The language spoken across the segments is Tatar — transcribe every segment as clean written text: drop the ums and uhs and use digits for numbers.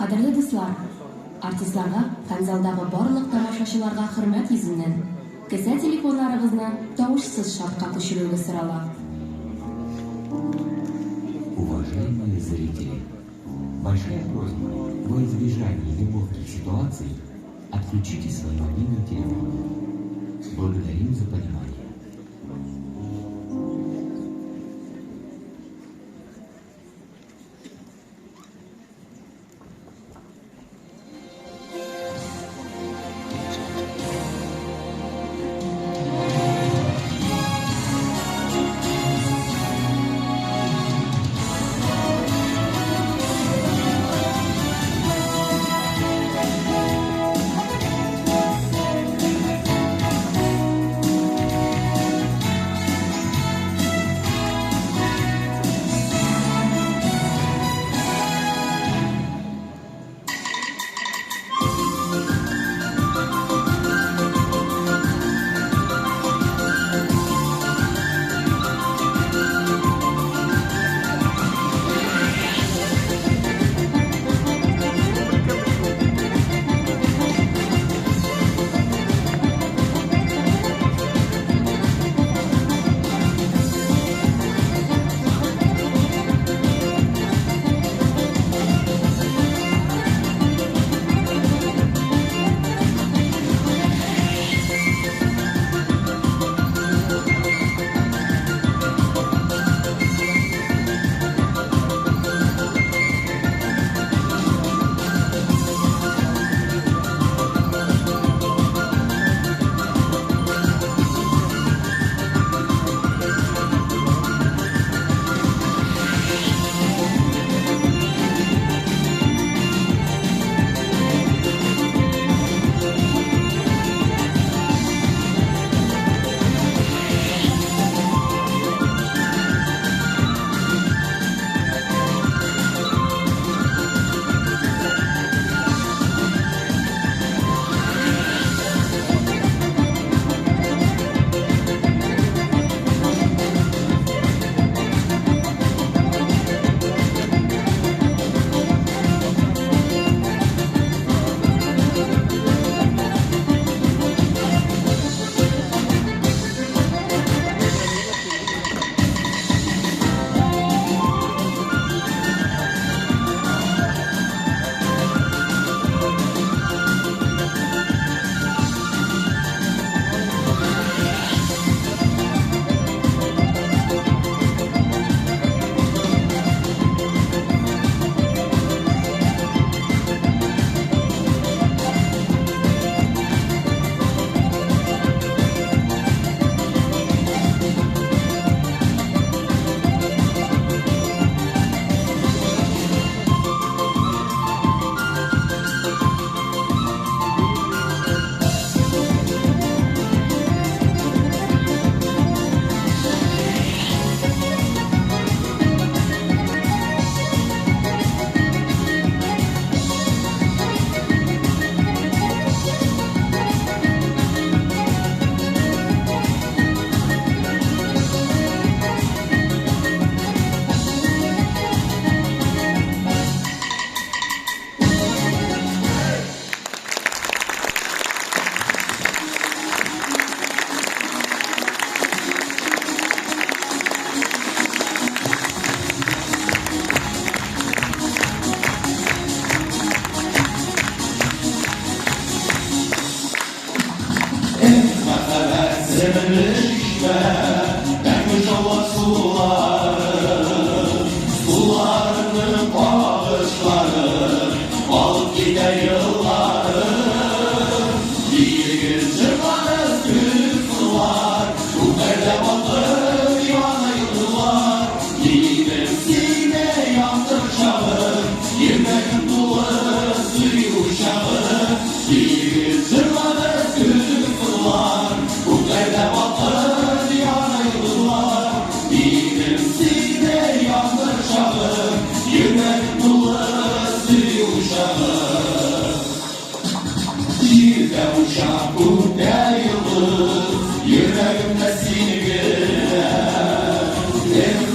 Кадерле дуслар, артистларга һәм залдагы барлык тамашачыларга хөрмәт йөзеннән, кесә телефоннарыгызны тавышсыз шартка күчерүегез сорала. Уважаемые зрители, большая просьба во избежание неловких ситуаций отключите свои мобильные телефоны. Благодарим за понимание.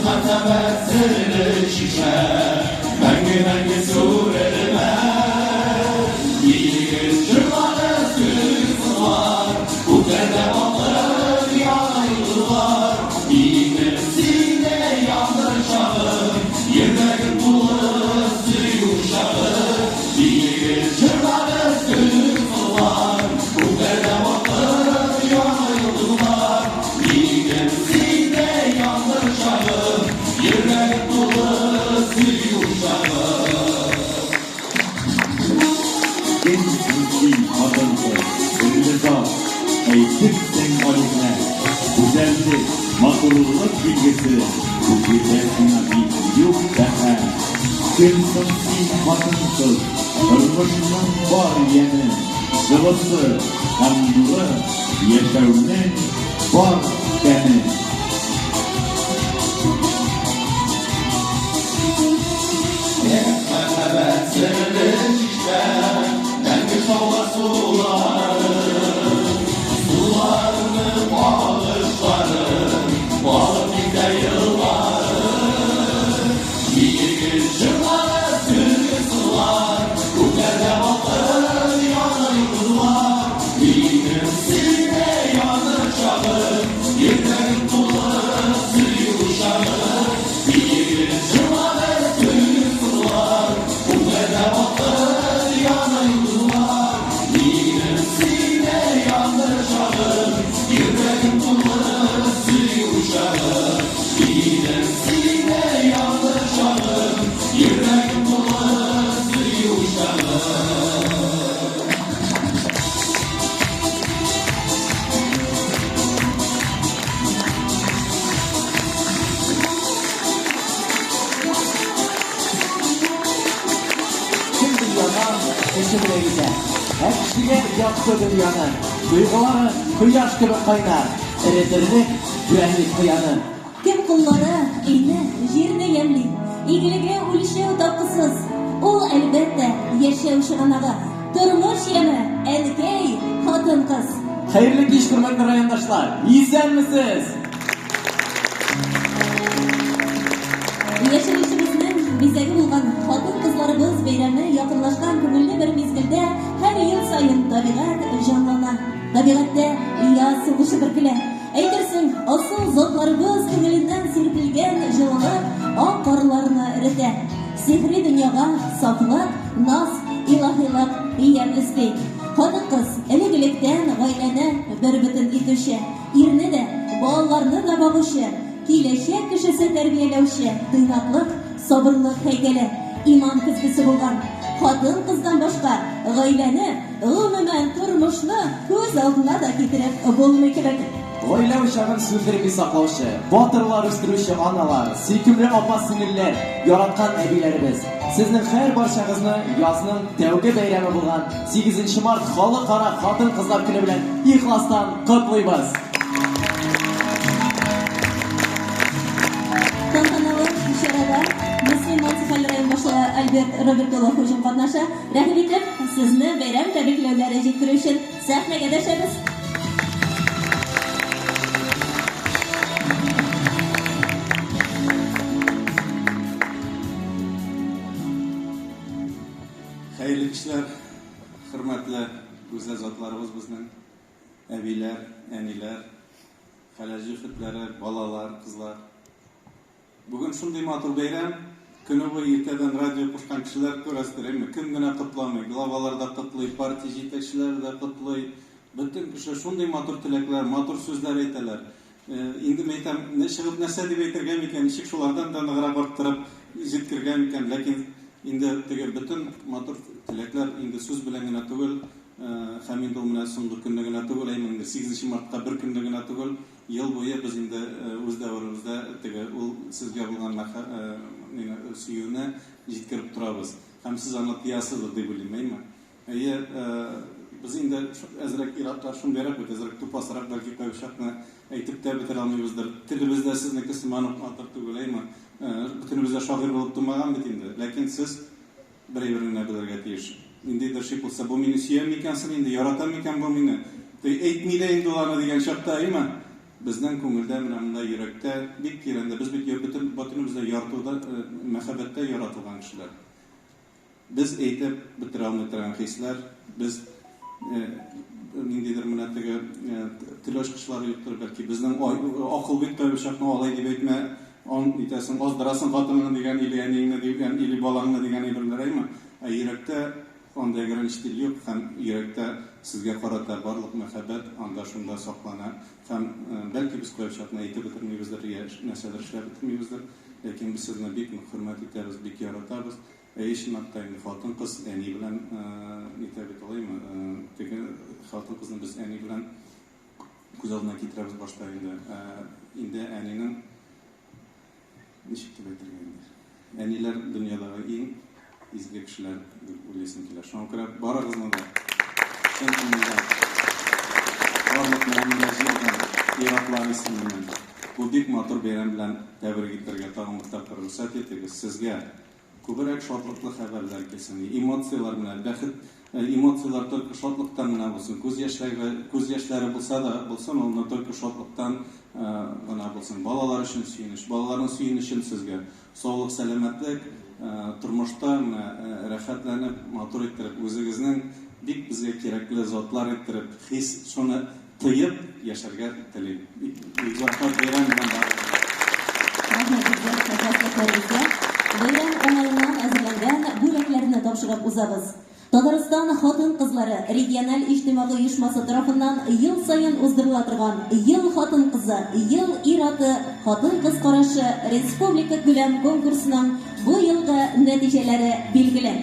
Mərtəbə sirli şişə, Məngü-məngü surelmə. Матурлык билгесе, бу җирдә сиңа бит юк бәһа. Кем соң син, хатын-кыз, тормышның бар яме, җылысы һәм нуры, яшәүнең бар тәме. Мәхәббәт серле чишмә, мәңге шаулар сулары, суларны агышлары, алып китә еллары. Биегез, җырлагыз, көлегез, кызлар, күкләрдә балкыр яна йолдызлар. Минем сине яныр чагым, йөрәгем тулы сөю учагы. Биегез, җырлагыз, көлегез, кызлар, күкләрдә балкыр яна йолдызлар. Минем сине яныр чагым, йөрәгем тулы сөю учагы. Минем сине яныр чагым, йөрәгем тулы сөю учагы. Кем дөньядан кеше бүләк итә? Ә кешегә якты дөньяны, Тойгылары кояш кебек кайнар, Эретерлек җүәнлек кыяны. Кем куллары өйне, җирне ямьли, Игелеге үлчәү тапкысыз. Ул, әлбәттә, яшәү чыганагы, Тормыш яме, әнкәй, хатын-кыз. Хәерле кич, хөрмәтле райондашлар! Исәнмесез! Яшәешебезнең бизәге булган хатын-кызларыбыз бәйрәме якынлашкан күңелле бер мизгелдә һәр ел саен табигать җанлана. Табигатьтә яз сулышы бөркелә. Әйтерсең, асыл затларыбыз күңеленнән сирпелгән җылылык ак карларны эретә. Сихри дөньяга сафлык, наз, илаһилык ямь өсти. Хатын-кыз, элек-электән гаиләне бербөтен итүче, ирне дә, балаларны да багучы, киләчәк кешесе тәрбияләүче, тыйнаклык, сабырлык һәйкәле, иман көзгесе булган. Хатын-кыздан башка гаиләне, гомумән, тормышны күз алдына да китереп булмый кебек. Гаилә учагын сүндерми саклаучы, батырлар үстерүче аналар, сөйкемле апа-сеңелләр, яраткан әбиләребез! Сезнең һәрбарчагызны язның тәүге бәйрәме булган сигезенче март Халыкара хатын-кызлар көне белән ихластан котлыйбыз! Тантаналы чарада Мөслим муниципаль район башлыгы Альберт Роберт улы Хуҗин катнаша. Рәхим итеп, сезне бәйрәм тәбрикләүләре җиткерү өчен сәхнәгә дәшәбез. Хәерле кичләр, хөрмәтле гүзәл затларыбыз безнең, әбиләр, әниләр, хәләл җефетләре, балалар, кызлар. Бүген шундый матур бәйрәм, көне буе иртәдән радио кушкан кешеләр күрәсездер, әйме, кем генә котламый, главалар да котлый, партия җитәкчеләре дә котлый, бөтен кеше шундый матур теләкләр, матур сүзләр әйтәләр. Инде мин әйтәм, чыгып нәрсә дип әйтергә микән, ничек шулардан да ныграк арттырып җиткергә микән, ләкин инде теге бөтен матур теләкләр инде сүз белән генә түгел, һәм инде ул менә соңгы көнне генә түгел, әйме, инде сигезенче мартка бер көнне генә түгел, Ел буе без инде үз дәверебездә теге ул сезгә булган мәхә мине сөюне җиткереп торабыз. Һәм сез аны тоясыздыр дип уйлыйм, әйме? Әйе, без инде әзрәк ир-атлар шундыйрак бит, әзрәк тупасрак, бәлки кайчакны әйтеп тә бетерә алмыйбыздыр. Телебез дә сезнеке сыман ук матур түгел, әйме? Бөтенебез дә шагыйрь булып тумаган бит инде. Ләкин сез Бер әйберне генә белергә тиеш. Ниндидер шик булса, бу мине сөя микән соң инде, ярата микән бу мине? Ты әйтми дә инде ул аны дигән чакта, әйме? Безнең күңелдә, менә монда йөрәктә, бик тирәндә, без бит бөтен, бөтенебез дә яратуда, мәхәббәттә яратылган кешеләр. Без әйтеп бетерә алмый торган хисләр, без ниндидер менә теге тел ачкычлары юктыр, бәлки безнең акыл бит кайбер чакны алай дип әйтмә, Он итәсең, аздырасың хатыныңны дигән или әниеңне дигән, или балаңны дигән әйберләр, әйме? Ә йөрәктә андый ограничитель юк һәм йөрәктә сезгә карата барлык мәхәббәт анда шунда саклана һәм бәлки без кайчакны әйтеп бетермибездер я нәрсәдер эшләп бетермибездер, ләкин без сезне бик нык хөрмәт итәбез, бик яратабыз. Әйе, чынлап та инде хатын-кыз әни белән нитә бит алаймы? Теге хатын-кызны без әни белән күз алдына китерәбез башта инде. инде әнинең ничек дип әйтергә инде? Әниләр дөньядагы иң изге кешеләр дип уйлыйсым килә. Шуңа күрә барыгызны да чын күңелдән барлык мөэминнәр җыелган ир-атлар исеменнән бу бик матур бәйрәм белән тәбрик итәргә тагын бер тапкыр рөхсәт итегез. Сезгә Күбрәк шатлыклы хәбәрләр килсен. Эмоцияләр менә, бәхет, эмоцияләр только шатлыктан гына булсын. Күз яшьләре, күз яшьләре булса да булсын, ул, но только шатлыктан гына булсын. Балалар өчен сөенеч, балаларның сөенечен сезгә. Саулык, сәламәтлек, тормышта менә рәхәтләнеп, матур иттереп, үзегезнең бик безгә кирәкле затлар иттереп, хис, шуны Тоеп яшәргә телим. Бик зур рәхмәт бәйрәм белән барыгызга. Рәхмәт бик зур хәстәрлегезгә. Бәйрәм уңаеннан әзерләнгән бүләкләрне тапшырып узабыз. Татарстан хатын-кызлары региональ иҗтимагый оешмасы тарафыннан ел саен уздырыла торган Ел хатын-кызы, ел ир-аты, хатын-кыз карашы республика күләм конкурсының Бу елгы нәтиҗәләре билгеле.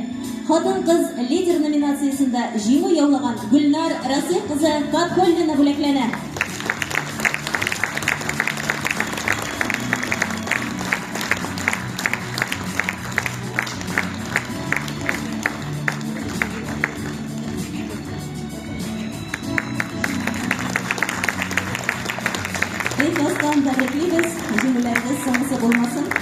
Хатын-кыз лидер номинациясендә җиңү яулаган Гөлнар Расыйх кызы Фатхуллина бүләкләнә. Ихластан тәбриклибез, җиңүләрегез соңгысы булмасын.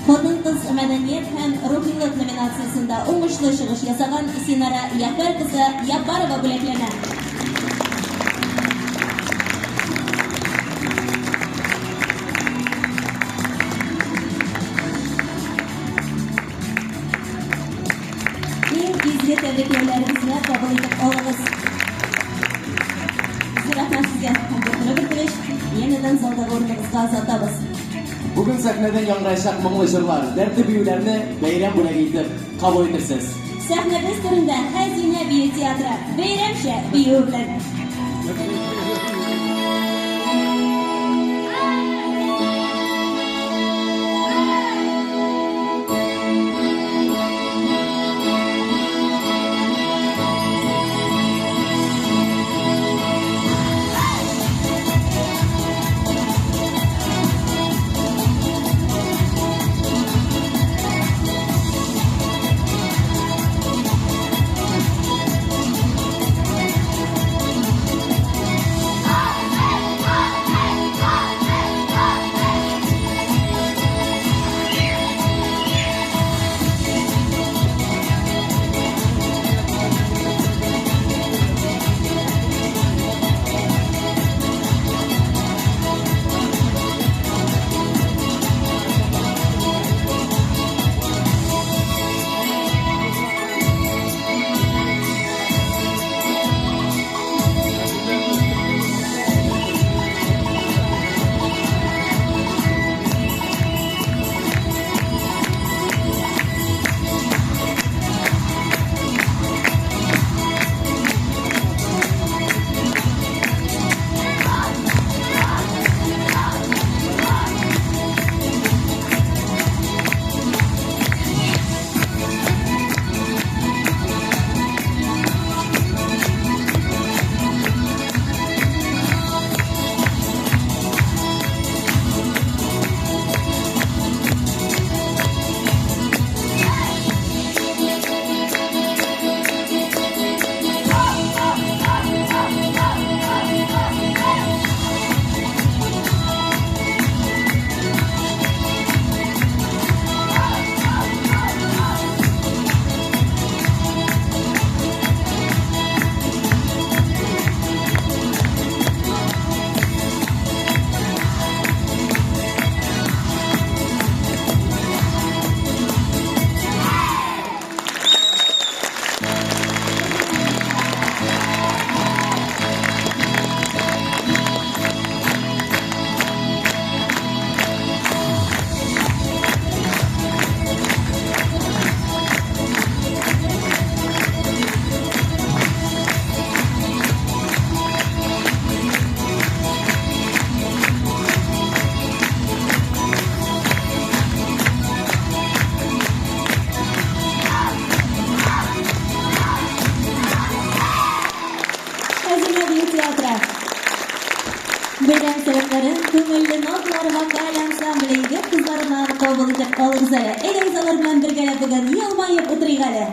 Хатын-кыз мәдәният һәм рухилык номинациясендә уңышлы чыгыш ясаган Синара Яфәр кызы Яппарова бүләкләнә. Иң изге тәбрикләүләребезне кабул итеп алыгыз. Зур рәхмәт сезгә, Альберт Робертович. Янәдән залдагы урыныгызга озатабыз. Бүген сәхнәдән яңгыраячак моңлы җырлар, дәртле биюләрне бәйрәм бүләге итеп кабул итерсез. Сәхнәбез түрендә Хәзинә бию театры бәйрәмчә биюе белән. Бәйрәм сәламнәрен Күңелле ноталар вокаль ансамбле егет-кызларыннан кабул итеп алыгыз әле. Әйдәгез алар белән бергәләп бүген елмаеп утырыйк әле.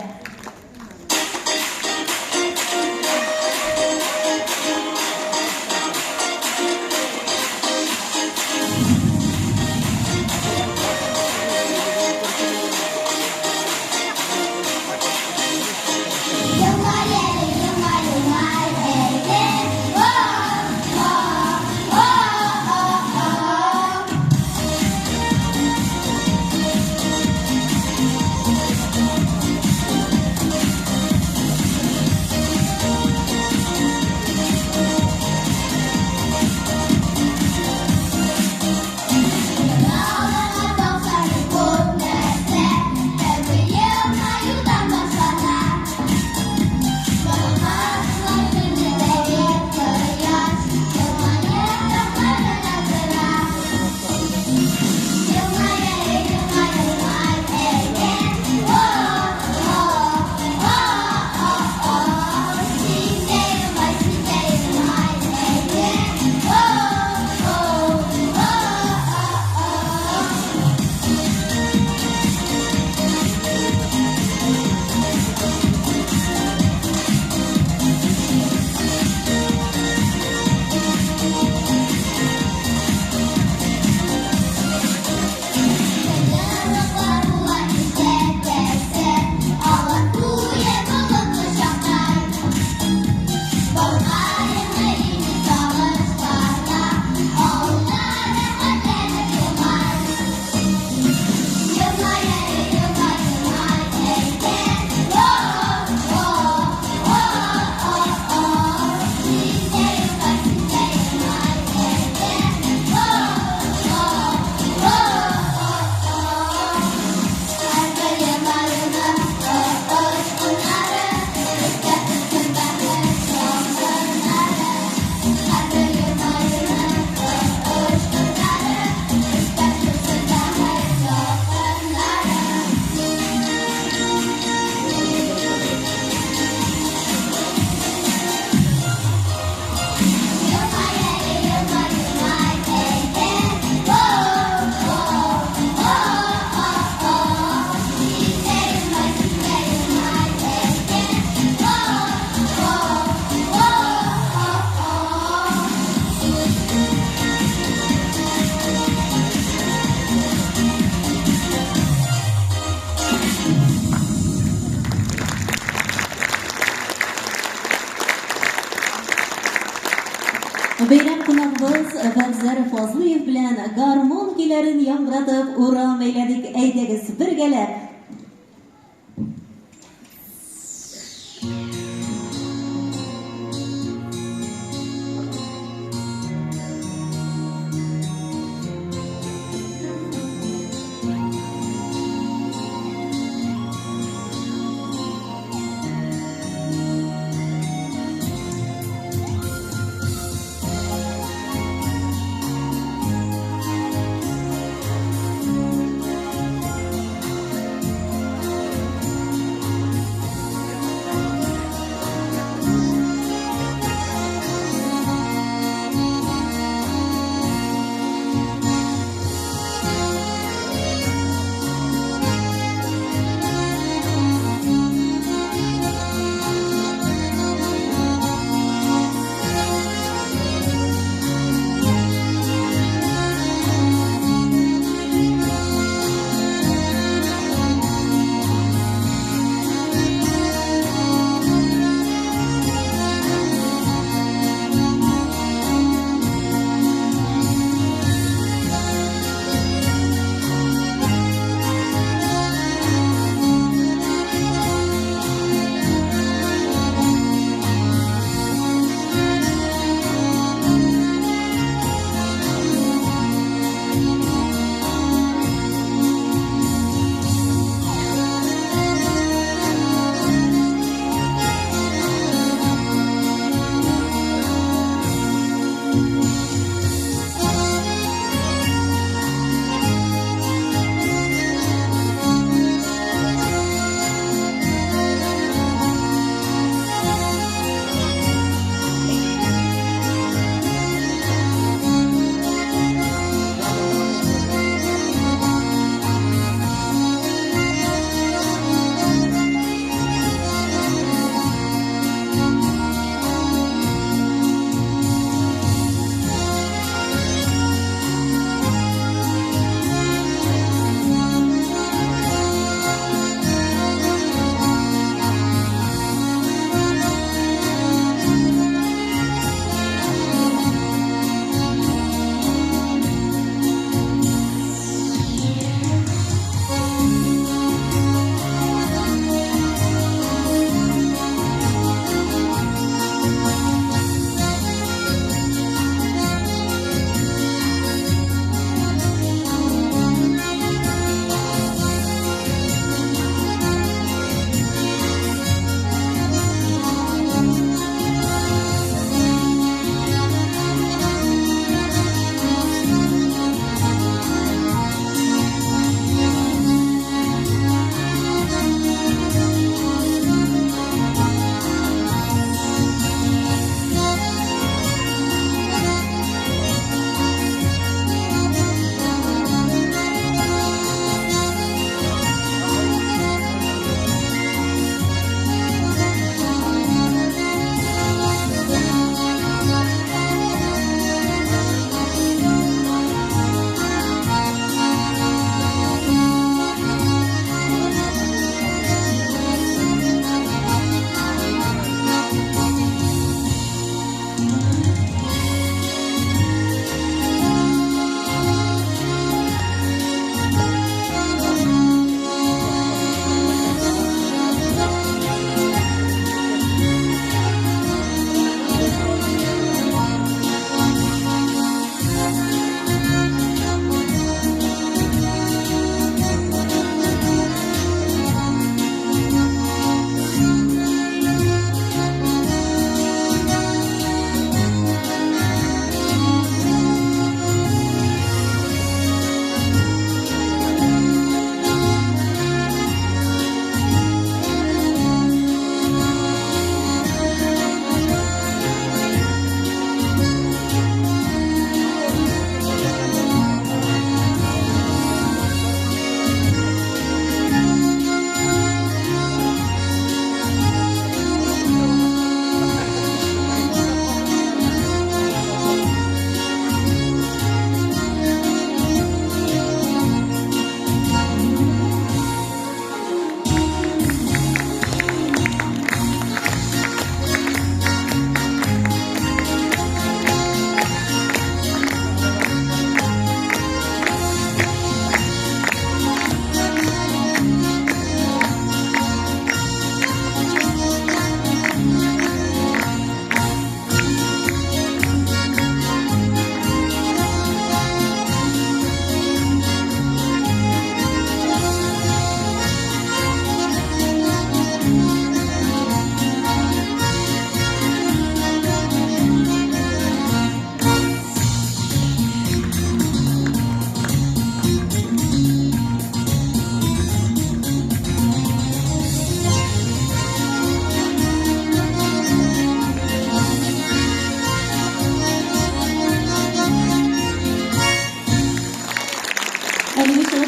Бәйрәм кунагыбыз Бәгзәр Фазлыев белән гармун көйләрен яңгыратып урам әйләдек. Әйдәгез, бергәләп!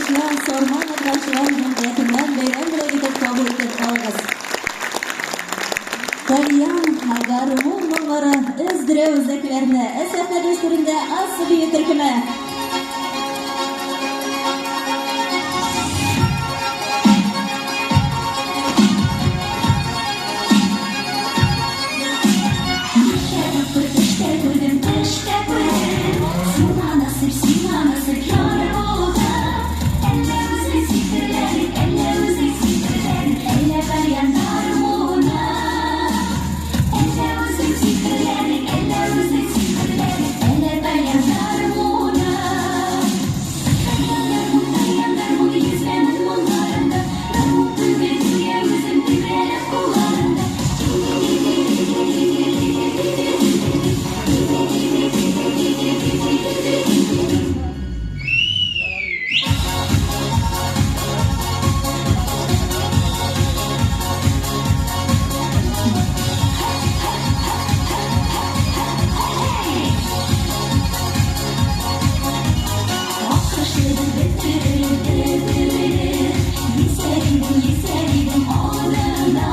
алкышлар Сарман әфганчылар җәмгыятеннән бәйрәм бүләге итеп кабул итеп алыгыз. Тальян гармун моңнары өздерә үзәкләрне. Ә сәхнәбез түрендә Ас бию төркеме. Ничә тапкыр төштә күрдем, төштә күрдем, Сиңа насыйп, сиңа насыйп яр булды. Әллә үзең сихерләдең, әллә үзең сихерләдең, әллә тальян гармуны. Әллә үзең сихерләдең, әллә үзең сихерләдең, әллә тальян гармуны. Тальян гармун, тальян гармун, йөзәмен моңнарында, Гармун түгел, гүя үзем тибрәлеп кулларында. Аккошлыгын бетерелеп, бетерелеп, Йөзәр идем, йөзәр идем алдында.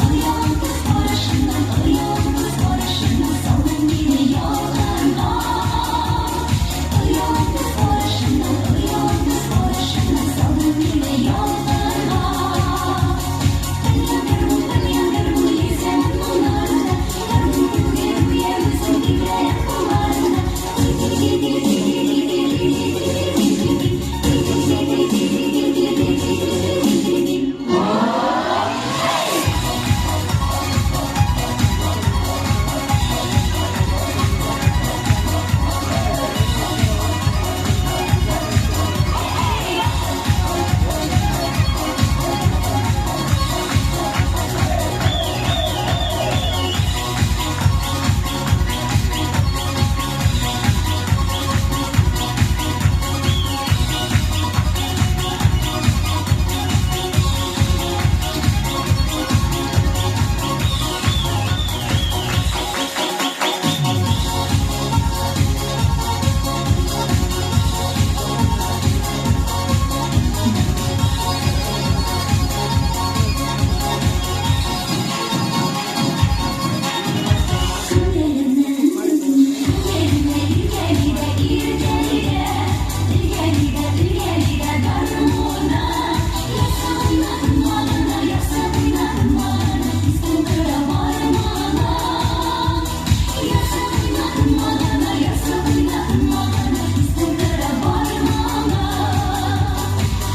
Оялам күз карашыннан, оялам күз карашыннан, Салдың мине ялганга. Оялам күз карашыннан, оялам күз карашыннан, Салдың мине ялганга. Тальян гармун, тальян гармун, йөзәмен моңнарында, Гармун түгел, гүя үзем тибрәләм кулларында. Күңелемне иркәли дә, иркәли дә, Иркәли дә, иркәли дә гармуны. Ясагына, тынмагына, ясагына, тынмагына, Кистем тора бармагына. Ясагына, тынмагына, ясагына, тынмагына, Кистем тора бармагына.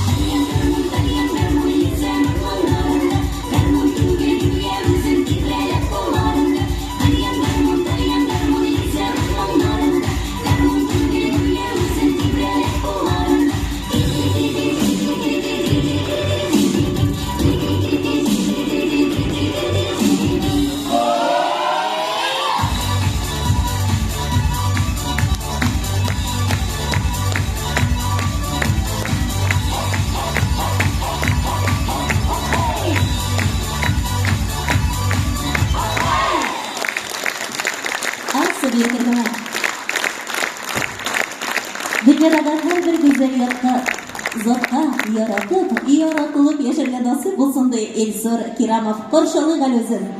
Тальян гармун, тальян гармун, йөзәмен моңнарында, Гармун түгел, гүя үзем тибрәлеп кулларында. Тальян гармун, тальян гармун, йөзәмен моңнарында, Гармун түгел, гүя үзем тибрәлеп кулларында. Ас бию төркеме. Дөньядагы һәрбер гүзәл якка затка яратып, яратылып яшәргә насыйп булсын, ди Илсур Кирамов. Каршылыйк әле үзен.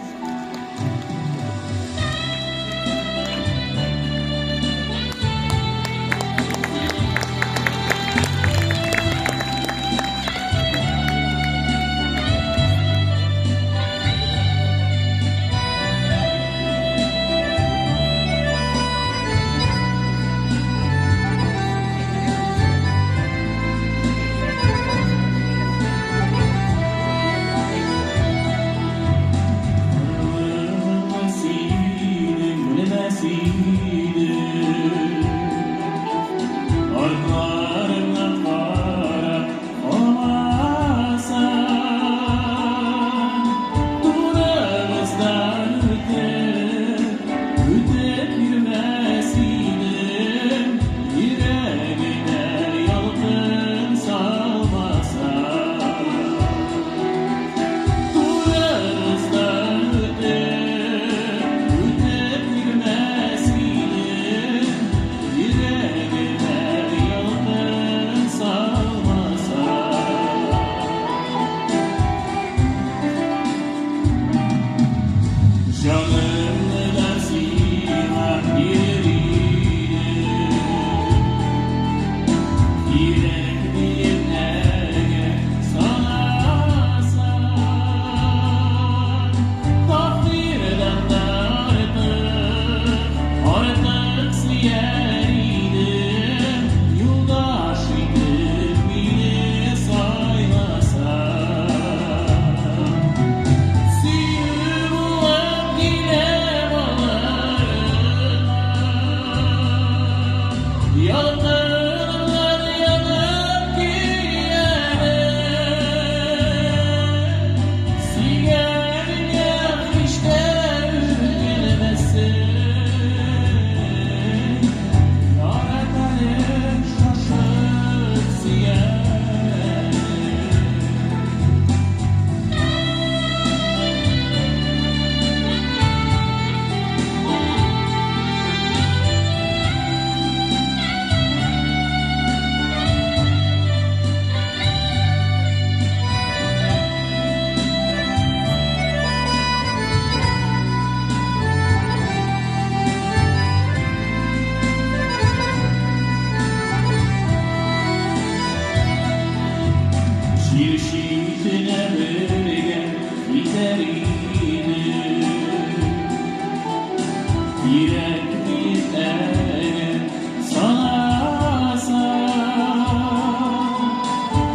итәр идем. Кирәкми әгәр санасаң,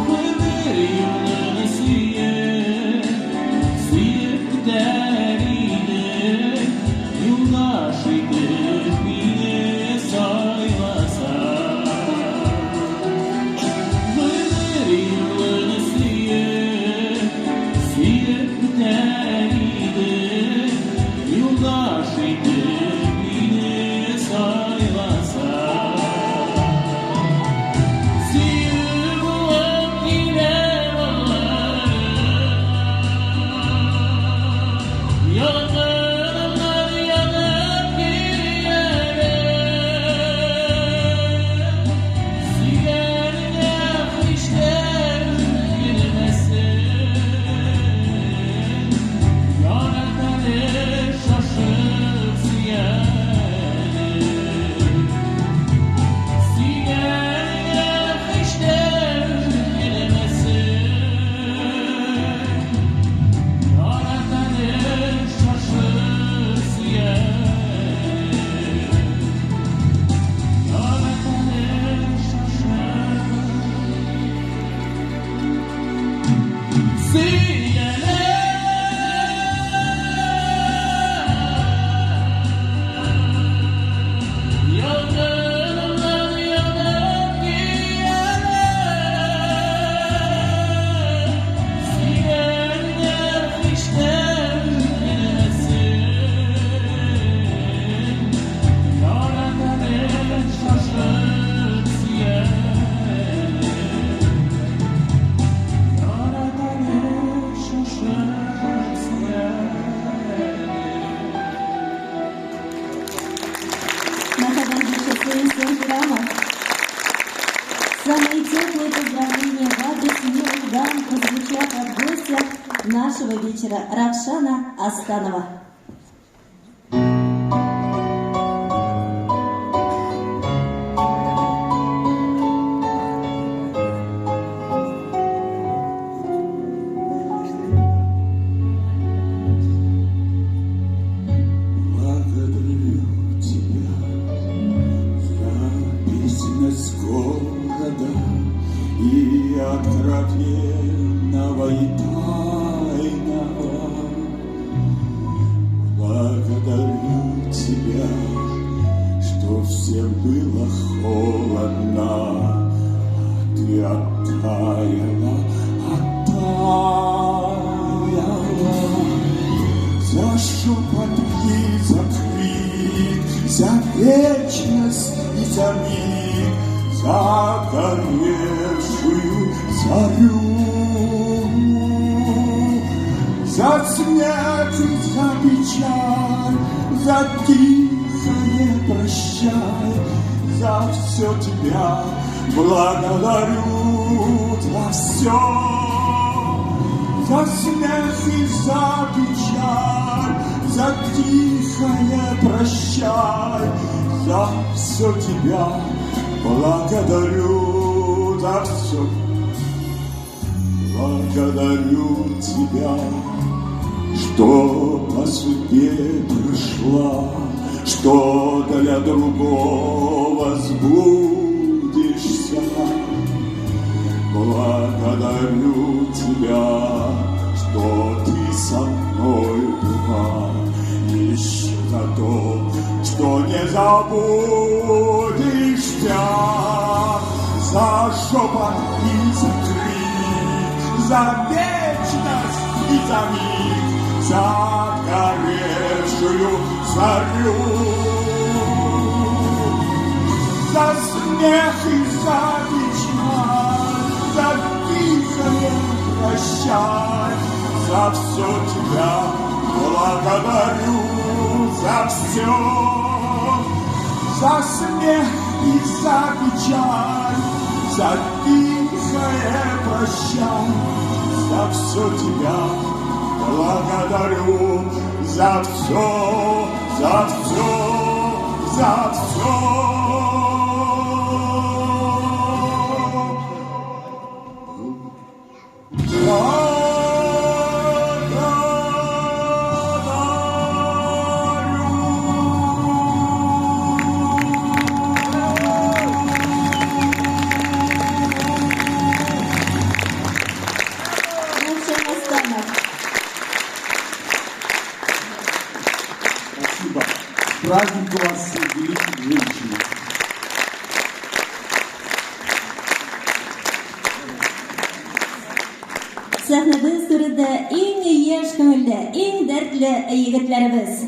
гомер юлын сөеп, сөеп үтәр идем, юлдаш итеп мине сайласаң. Гомер юлын сөеп, сөеп үтәр идем, юлдаш итеп мине сайласаң. Сөю булып килә балаларым, ялкынымнан янып киләләр. Сөйгәнеңә һич тә үкенмәсен, ярат әле шашып сөяне. Сөйгәнеңә һич тә үкенмәсен, ярат әле шашып сөяне. Ярат әле шашып сөяне. Ялкынымнан янып киләләр, сөйгәнеңә һич тә үкенмәсен, ярат әле шашып сөяне. Ярат әле шашып сөяне. Мәхәббәт җырчысы Илсур Кирамов. Самые теплые поздравления в адрес милых дам прозвучат от гостя нашего вечера Равшана Астанова. Благодарю тебя за письменность города и откровенного и тайного. Благодарю тебя, что всем было холодно, а ты оттаяла, оттаяла. За шепот и за крик, за вечность и за миг, за горевшую зарю, за смех и за печаль, за тихое прощай, за все тебя благодарю, за все. За смех и за печаль, за тихое прощай, за все тебя благодарю, за все. Благодарю тебя, что по судьбе прошла, что для другого сбудешься. Благодарю тебя, что ты со мной была, еще за то, что не забудешься. За шепот и за крик, за вечность и за миг, за горевшую зарю, за смех и за печаль, за тихое прощай, за все тебя благодарю, за все, за смех и за печаль, за тихое прощай, за все тебя благодарю, за все, за все, за все. Благодарю. Сәхнәбез түрендә иң яшь күңелле, иң дәртле егетләребез.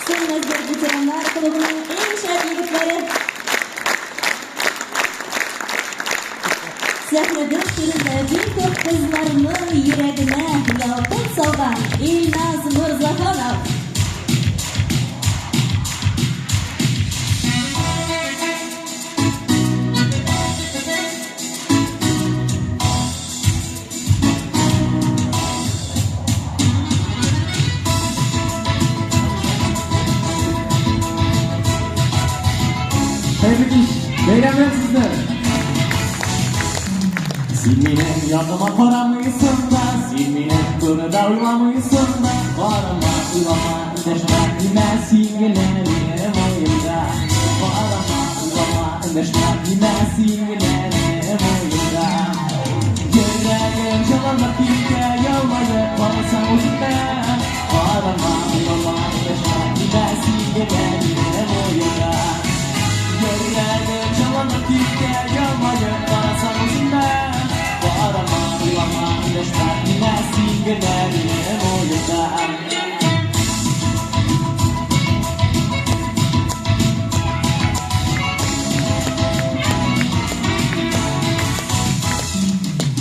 Сөнмәздер ветераннар клубының иң шәп егетләре. Сәхнәдә түрендә бик күп кызларның йөрәгенә ялкын салган Илназ Морзаханов. Хәерле кич, бәйрәм белән сезне! Син минем яныма карамыйсың да, син минем турыда уйламыйсың да. Карама, уйлама, эндәшмә, димә, син генә минем уемда. Карама, уйлама, эндәшмә, димә, син генә минем уемда. Йөрәгем җылынып китә, елмаеп карасаң үземә. Карама, уйлама, эндәшмә, димә, син генә минем уемда. Йөрәгем җылынып китә, елмаеп карасаң үземә. Карама, уйлама, эндәшмә, димә, син генә минем уемда.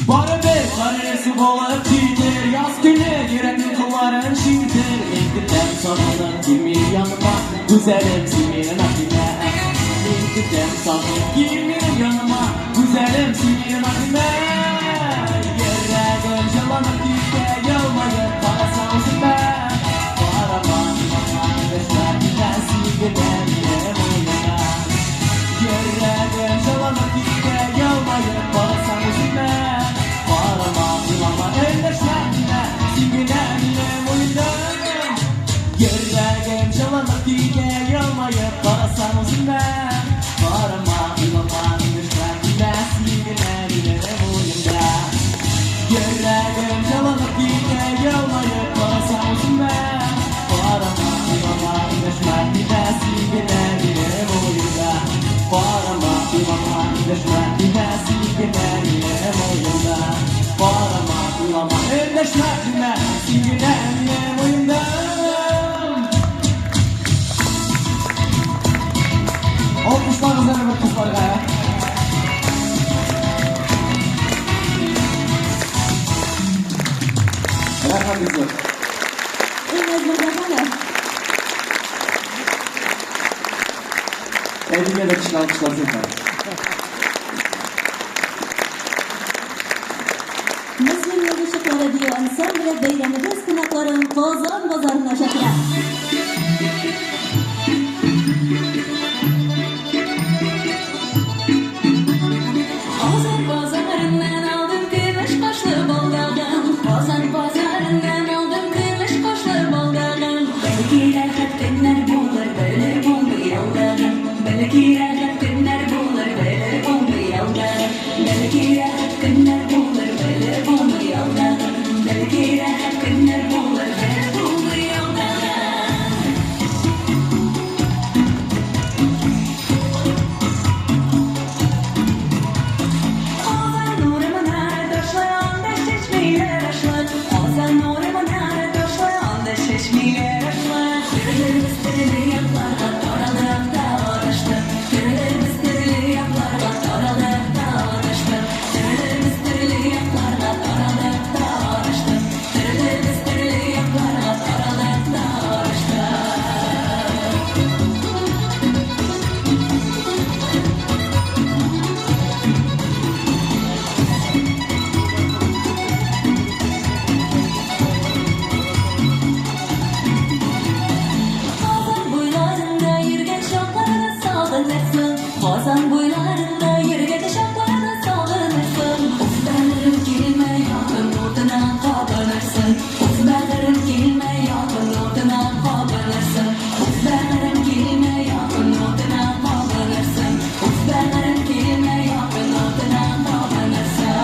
Барыбер карарысы булып китер, яз көне йөрәкнең кылларын чиртер. Мин көтәм, сагынып кил минем яныма, гүзәлем, син минем Әхимә. Мин көтәм, сагынып кил минем яныма, гүзәлем, син минем Әхимә. Йөрәгем җылынып китә, елмаеп карасаң үземә. Карама, уйлама, эндәшмә, димә, син генә минем уемда. Йөрәгем җылынып китә, елмаеп карасаң үземә. Карама, уйлама, эндәшмә, димә, син генә минем уемда. Йөрәгем җылынып китә, елмаеп карасаң үземә. Карама, уйлама, эндәшмә, димә, син генә минем уемда. Йөрәгем җылынып китә, елмаеп карасаң үземә. Карама, уйлама, эндәшмә, димә, син генә минем уемда. Карама, уйлама, эндәшмә, димә, син генә минем уемда. Карама, уйлама, эндәшмә, димә, син генә минем уемда. Алкышлагыз әле бер кызларга. да көчле алкышлар, зинһар. Мөслим язучылары бию ансамбле бәйрәмебез кунакларын Казан базарына чакыра. Казан базарыннан алдым көмеш кашлы балдагын. Казан базарыннан алдым көмеш кашлы балдагын. Бәлки рәхәт көннәр булыр, белеп булмый алдагын. Бәлки рәхәт көннәр булыр, белеп булмый алдагын. Бәлки рәхәт көннәр булыр, белеп булмый алдагын. Бәлки рәхәт көннәр булыр, белеп булмый алдагын. Казан урамына ташлы, анда чәчмиләр ашлы. Казан урамына ташлы, анда чәчмиләр ашлы. Төрлебез төрле якларга таралып та адаштык. Төрлебез төрле якларга таралып та адаштык. Төрлебез төрле якларга таралып та адаштык. Төрлебез төрле якларга таралып та адаштык. Казан буйларында йөргән чакларда сагынырсың. Казан буйларында йөргән чакларда сагынырсың. Уф, бәгырем, килмә якын, утына кабынырсың. Уф, бәгырем, килмә якын, утына кабынырсың. Уф, бәгырем, килмә якын, утына кабынырсың. Уф, бәгырем, килмә якын, утына кабынырсың.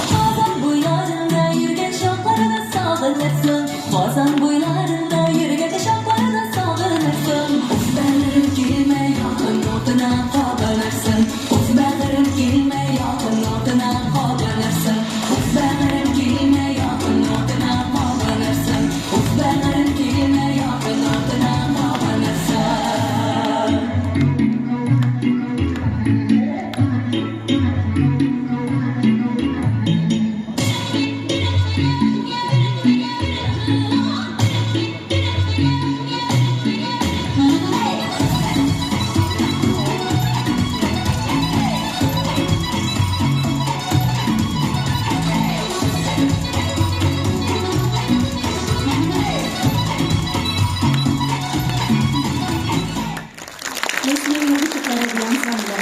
Казан буйларында йөргән чакларда сагынырсың. Казан буйларында йөргән чакларда сагынырсың. Уф, бәгырем, килмә якын, утына кабынырсың. Уф, бәгырем, килмә якын, утына кабынырсың. Уф, бәгырем, килмә якын, утына кабынырсың. Уф, бәгырем, килмә якын, утына кабынырсың. Мөслим язучылары бию ансамбле.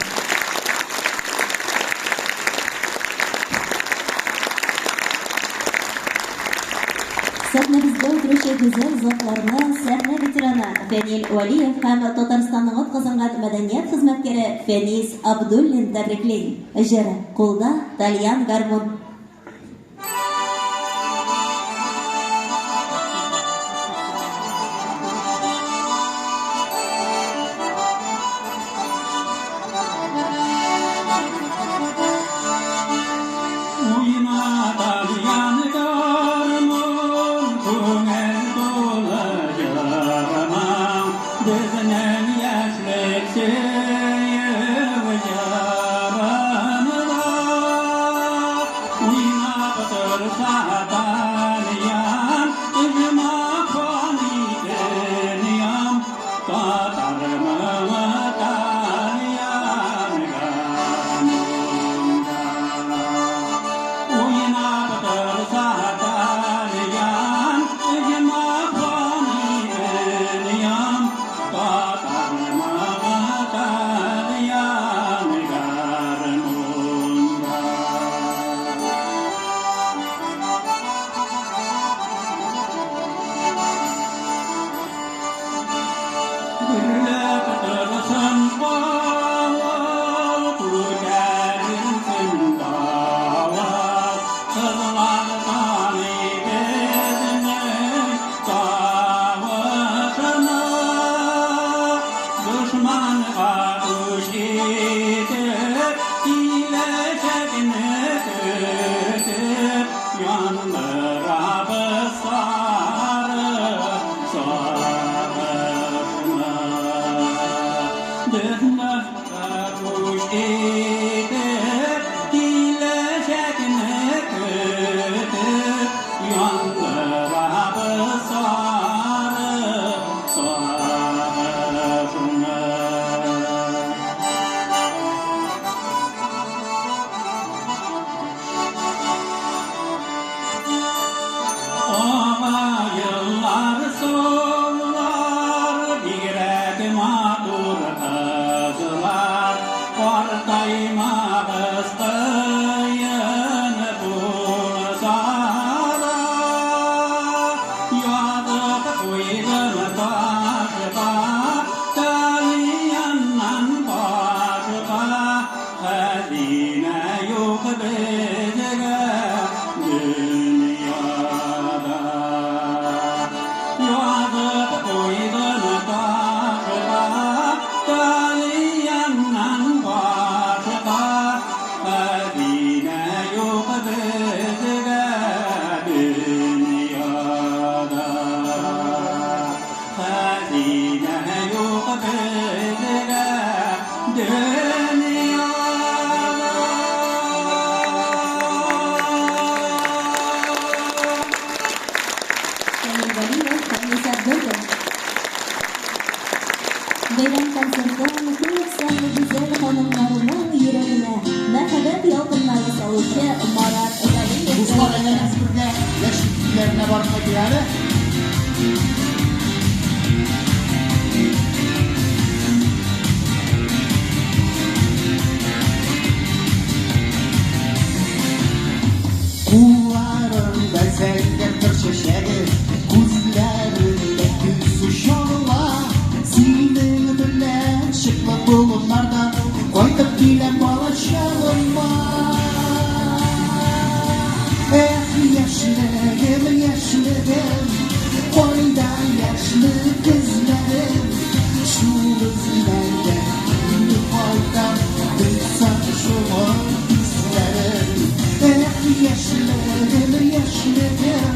Сәхнәбездә утыручы гүзәл затларны сәхнә ветераны Фәнил Вәлиев һәм Татарстанның атказанган мәдәният хезмәткәре Фәнис Абдуллин тәбрикли. Җыр кулда тальян гармун. Уйна тальян гармун, күңел тулы җырыма, безнең яшьлек сөю җырында. Уйнап торса тальян, оҗмах фани дөньям, татар моңы тальян гармунда. Уйнап торса тальян, оҗмах фани дөньям, Гөрләп торсын авыл, күтәрелсен давыл, кызлар таный безнең тавышны. Дошманга үч итеп, киләчәкне көтеп, яндырабыз сары сагышны. Дошманга үч итеп, киләчәкне көтеп, яндырабыз сары сагышны. Ага еллар сулар, бигрәк матур кызлар, картаймагыз кыен булса да. Язып куйдым ташка, тальяннан башка, хәзинә юк безгә дөньяда. Язып куйдым ташка, тальяннан башка, хәзинә юк безгә дөньяда. Хәзинә юк безгә дөньяда. Камил Галиев һәм Ниса Бөргә. Бәйрәм концертын күп санлы гүзәл ханымнарының йөрәгенә мәхәббәт ялкыннары салучы Марат Галиев. Дуслар, әйдәгез бергә яшьлек көйләренә барып кайтыйк әле. Кулларында зәңгәр тыр чәчәге, күзләрендә көлсу чагыла. Синең белән чыклы болыннардан кайтып киләм балачагыма. Эх, яшьлегем, яшьлегем, кайда яшьлек эзләрем? Шул эзләргә инде кайтам, тойсам шуңа хисләрем. Эх, яшьлегем, яшьлегем,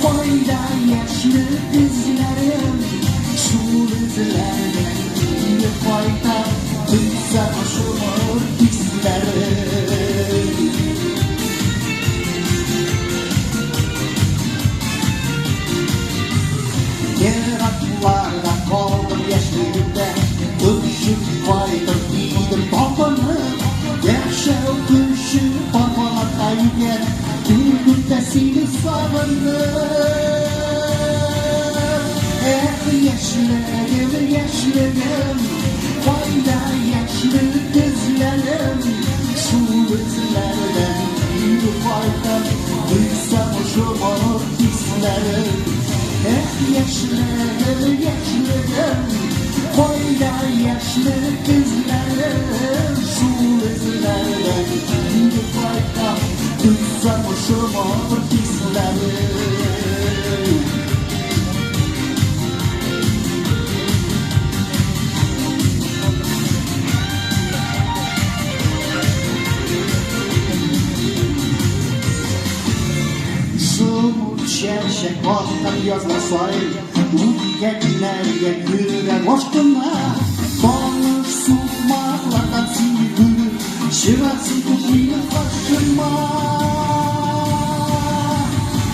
кайда яшьлек эзләрем? Шул эзләргә инде кайтам, тойсам шуңа хисләрем. Еракларда калдым яшьлегемдә, очып кайтыр идем талпынып. Яшәү көче пар канатка икән, күрдем дә сине сагынып. Эх, яшьлегем, яшьлегем, кайда яшьлек эзләрем? Шул эзләрдән инде кайтам, тойсам шомар хисләрем. Эх, яшьлегем, яшьлегем, кайда яшьлек эзләрем? Шул эзләрдән инде кайтам, тойсам шомар хисләрем. Шомырт чәчәк аткан язлар саен, үткәннәргә йөрәк ашкына. Таныш сукмаклардан сине күреп, чыгасың күк минем каршыма.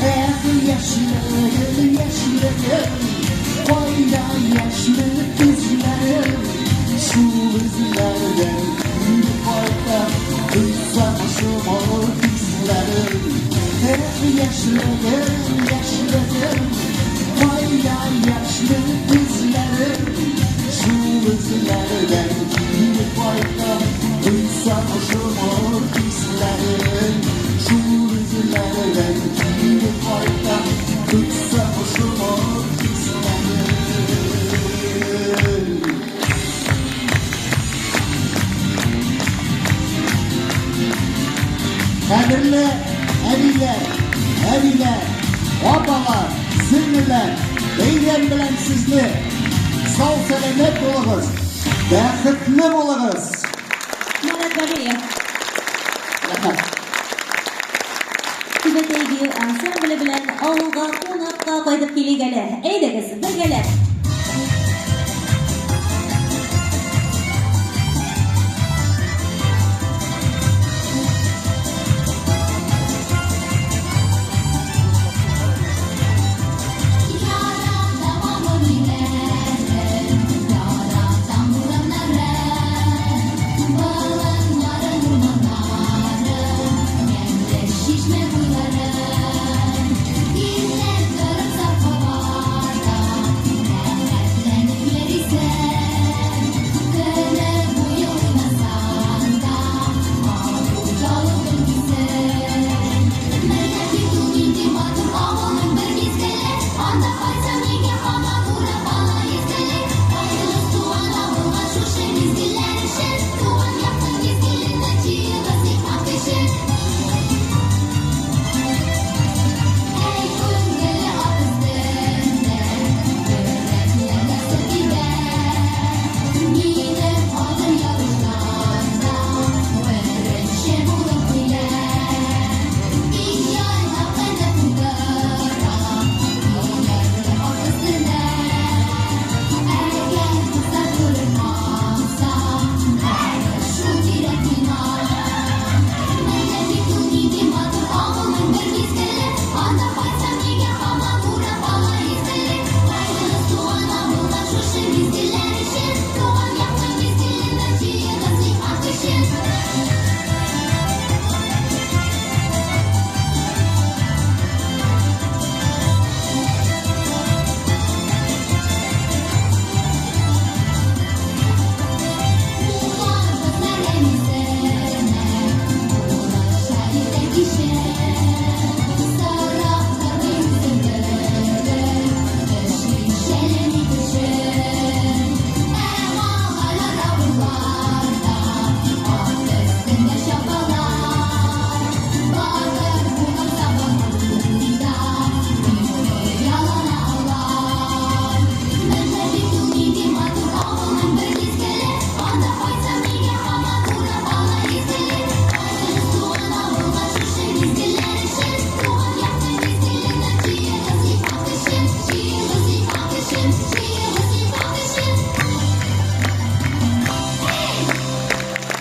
Эх, яшьлегем, яшьлегем, кайда яшьлек эзләрем? Шул эзләрдән инде кайтам, тойсам шомар хисләрем. Эх, яшьлегем, яшьлегем, кайда яшьлек эзләрем? Шул эзләрдән инде кайтам, тойсам шомар хисләрем. Шул эзләрдән инде кайтам, тойсам шомар хисләрем. сезне. Сау сәламәт булыгыз, бәхетле булыгыз. Марат Галиев. Рәхмәт. Түбәтәй бию ансамбле белән авылга кунакка кайтып килик әле. Әйдәгез, бергәләп.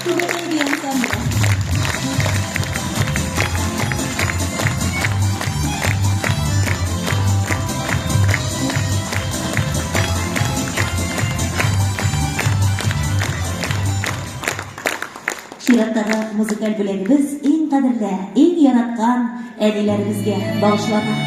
Түбәтәй бию ансамбле. Чираттагы музыкаль бүләгебез иң кадерле, иң яраткан әниләребезгә багышлана.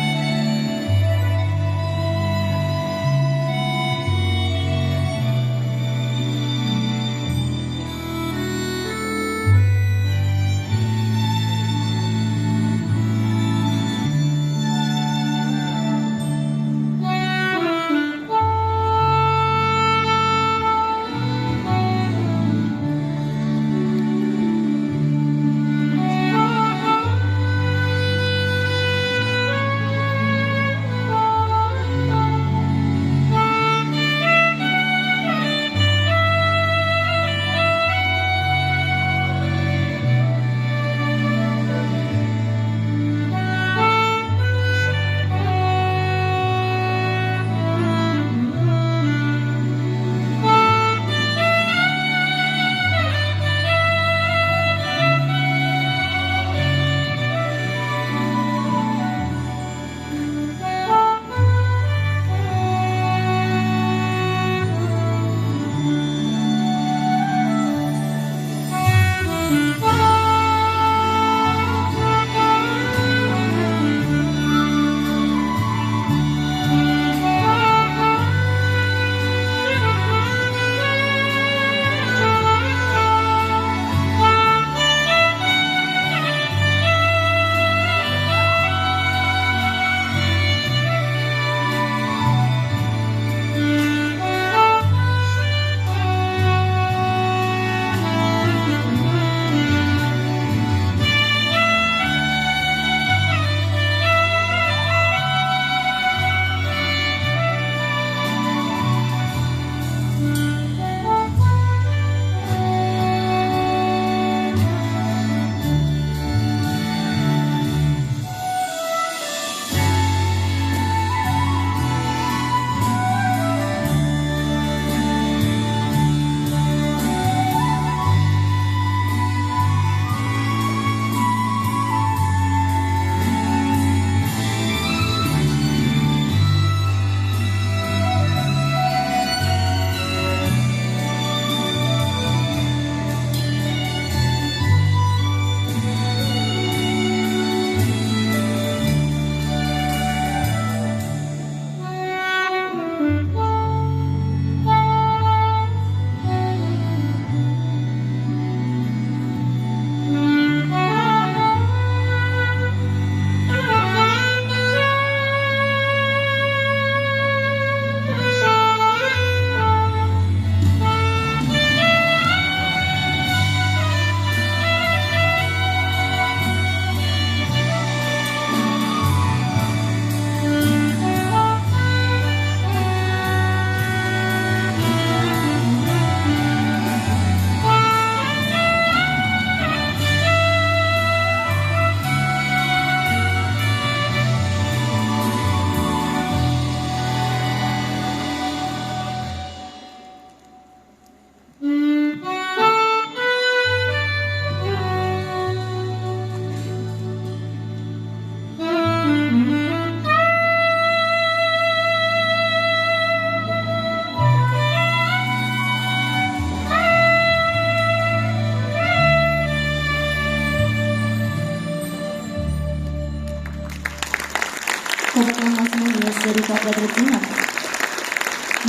Бәдретдинов.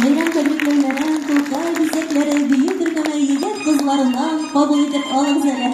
Бәйрәм тәбрикләүләрен Тукай бизәкләре бию төркеме егет-кызларыннан кабул итеп алыгыз әле.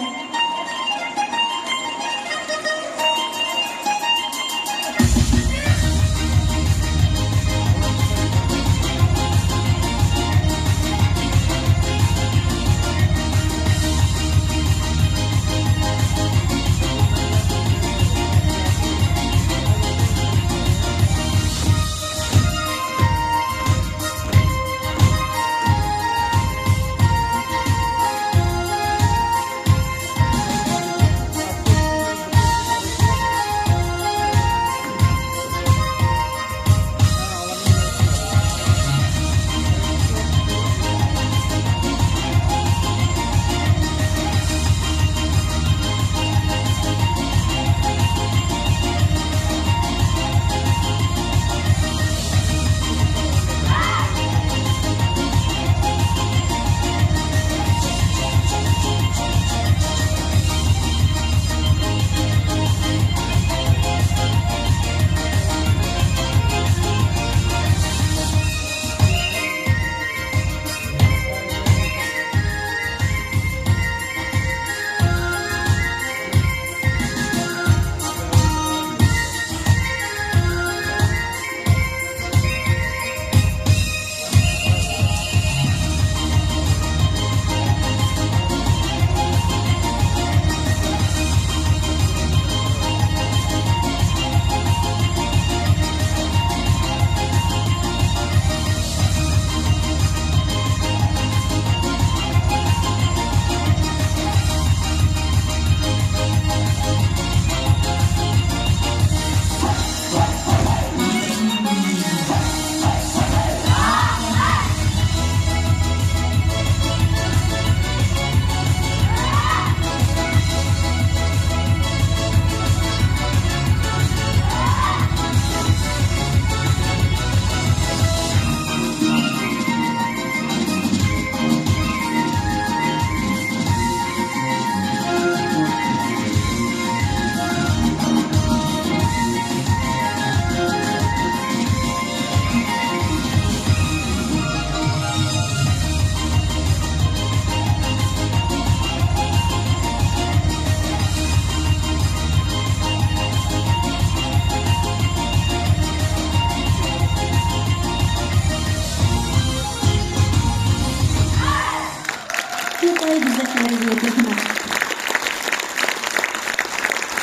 Тукай бизәкләре бию төркеме.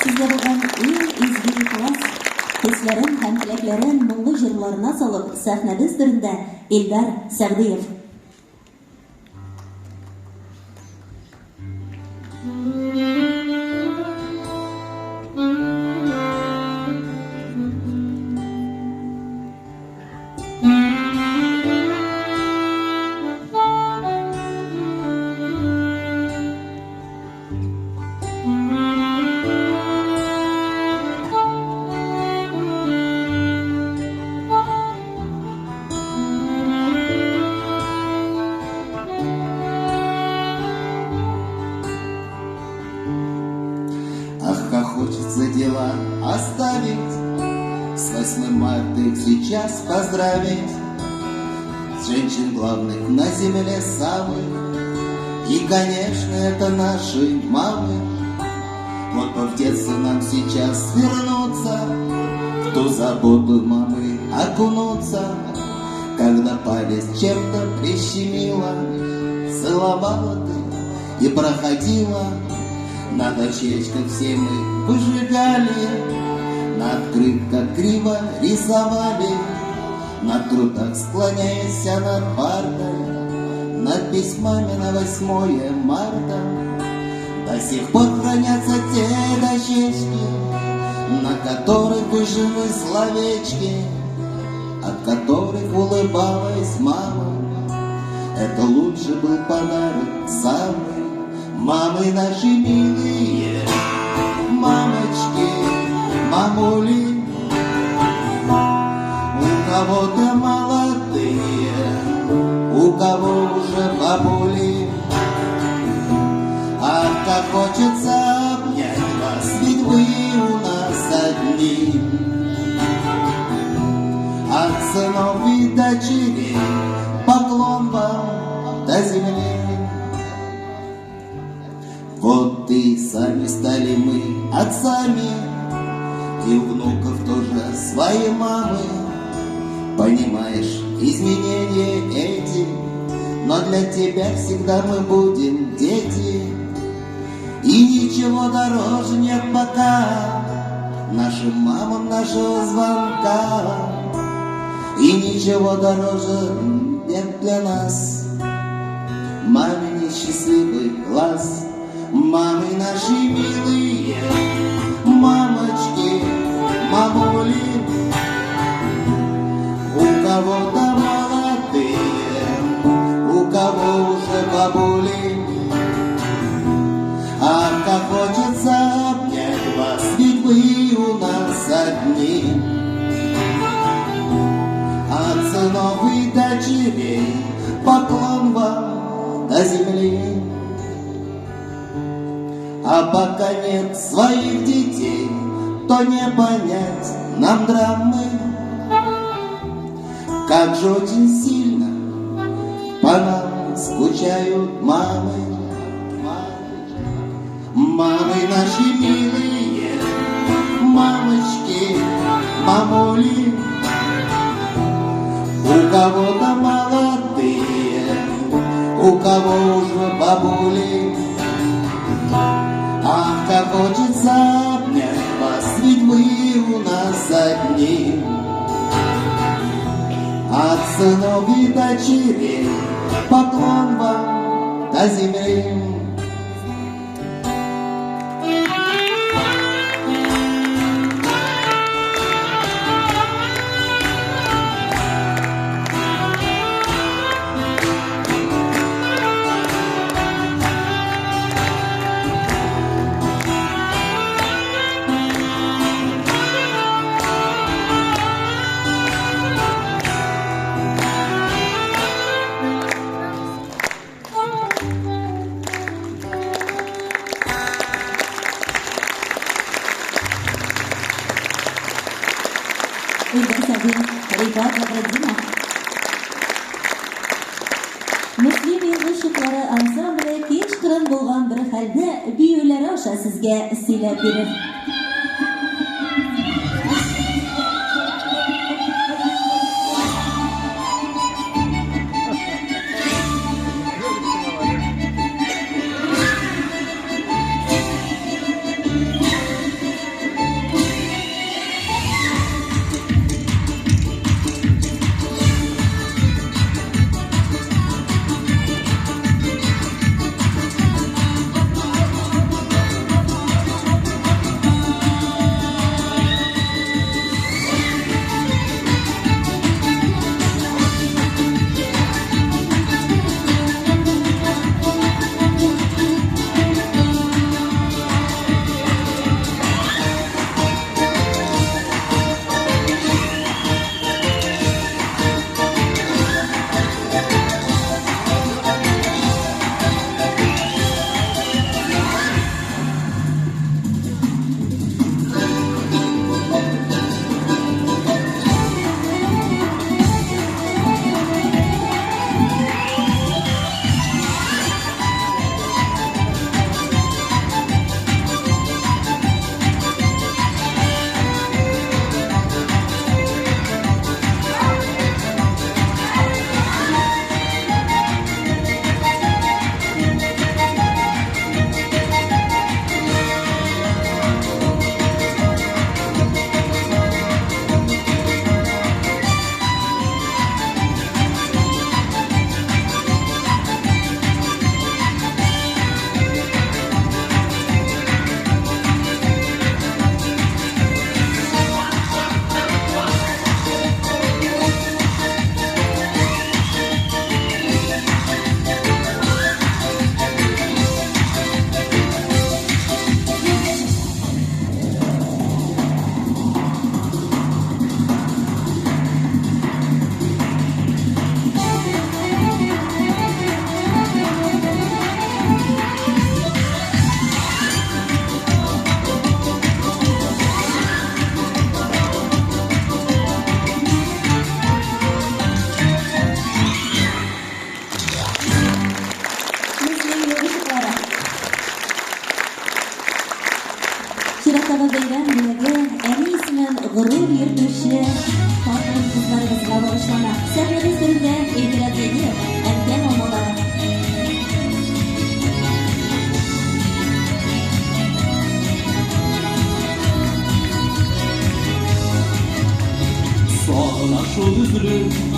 Сезгә булган иң изге ихлас хисләрен һәм теләкләрен моңлы җырларына салып, сәхнәбез түрендә Илдар Сәгъдиев. Ах, как хочется дела оставить, с 8 марта их сейчас поздравить. Женщин главных на земле самых, и, конечно, это наши мамы. Вот бы в детство нам сейчас вернуться, в ту заботу мамы окунуться, когда палец чем-то прищемила, целовала ты и проходила. На дощечках все мы выжигали, на открытках криво рисовали, на трудах склоняясь над партой, над письмами на 8 марта. До сих пор хранятся те дощечки, на которых выжжены словечки, от которых улыбалась мама. Это лучший был подарок самый. Мамы наши милые, мамочки, мамули, у кого-то молодые, у кого уже бабули. Ах, как хочется обнять вас, ведь вы у нас одни. От сынов и дочерей поклон вам до земли. Вот и сами стали мы отцами, и внуков тоже свои мамы. Понимаешь, изменения эти, но для тебя всегда мы будем дети. И ничего дороже нет пока нашим мамам нашего звонка. И ничего дороже нет для нас маминый счастливый глаз. Мамы наши милые, мамочки, мамули, у кого-то молодые, у кого уже бабули. А как хочется обнять вас, ведь вы у нас одни. От сынов и дочерей поклон вам до земли. А пока нет своих детей, то не понять нам драмы. Как же очень сильно по нам скучают мамы. Мамы наши милые, мамочки, мамули, у кого-то молодые, у кого уже бабули. Ах, как хочется обнять вас, ведь вы у нас одни. От сынов и дочерей поклон вам до земли. Илдар Сабиров, Рифат Бәдретдинов. Мөслим елгы ансамбле кич кырын булган бер хәлне биюләре аша сезгә сөйләп бирер.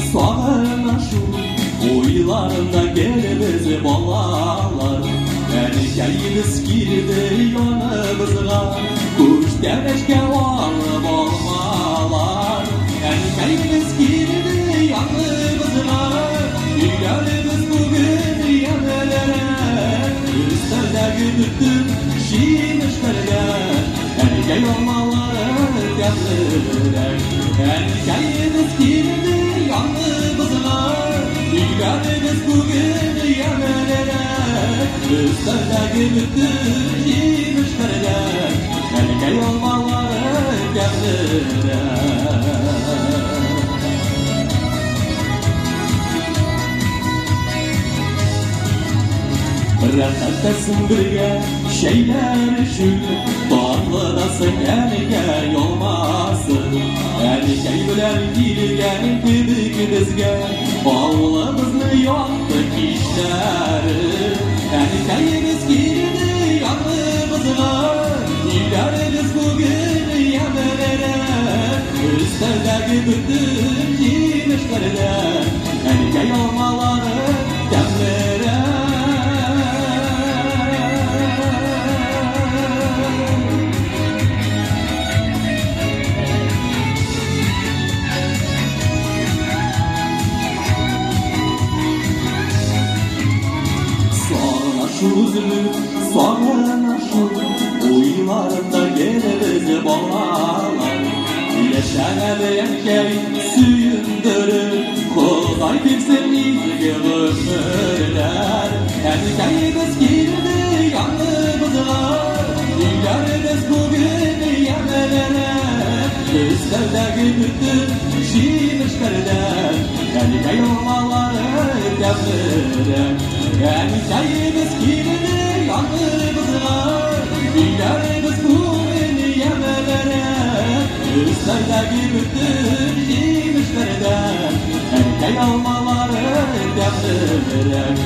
Сагына шул, уйларында гел без балалар. Әнкәебез килде яныбызга, күчтәнәчкә алып алмалар. Әнкәебез килде яныбызга, өйләребез бүген ямьлерәк. Өстәлдәге бөтен җимешләрдә әнкәй алмалары тәмлерәк. Әнкәебез килде яныбызга, өйләребез бүген ямьлерәк. Өстәлдәге бөтен җимешләрдә әнкәй алмалары тәмлерәк. Рәхәттәсең бергә чәйләр эчү, татлы да соң әнкәй алмасы. Әнкәй белән килгән кебек безгә авылыбызны якты кичләре. Әнкәебез килде яныбызга, өйләребез бүген ямьлерәк. Өстәлдәге бөтен җимешләрдә әнкәй алмалары тәмлерәк. Сагына өзелеп, сагына шул, уйларында гел без балалар. Яшә әле, әнкәй, сөендереп, Ходай бирсен изге гомерләр. Әнкәебез килде яныбызга, өйләребез бүген ямьлерәк. Өстәлдәге бөтен җимешләрдә әнкәй алмалары тәмлерәк. Әнкәебез килде яныбызга, өйләребез бүген ямьлерәк. Өстәлдәге бөтен җимешләрдә әнкәй алмалары тәмлерәк.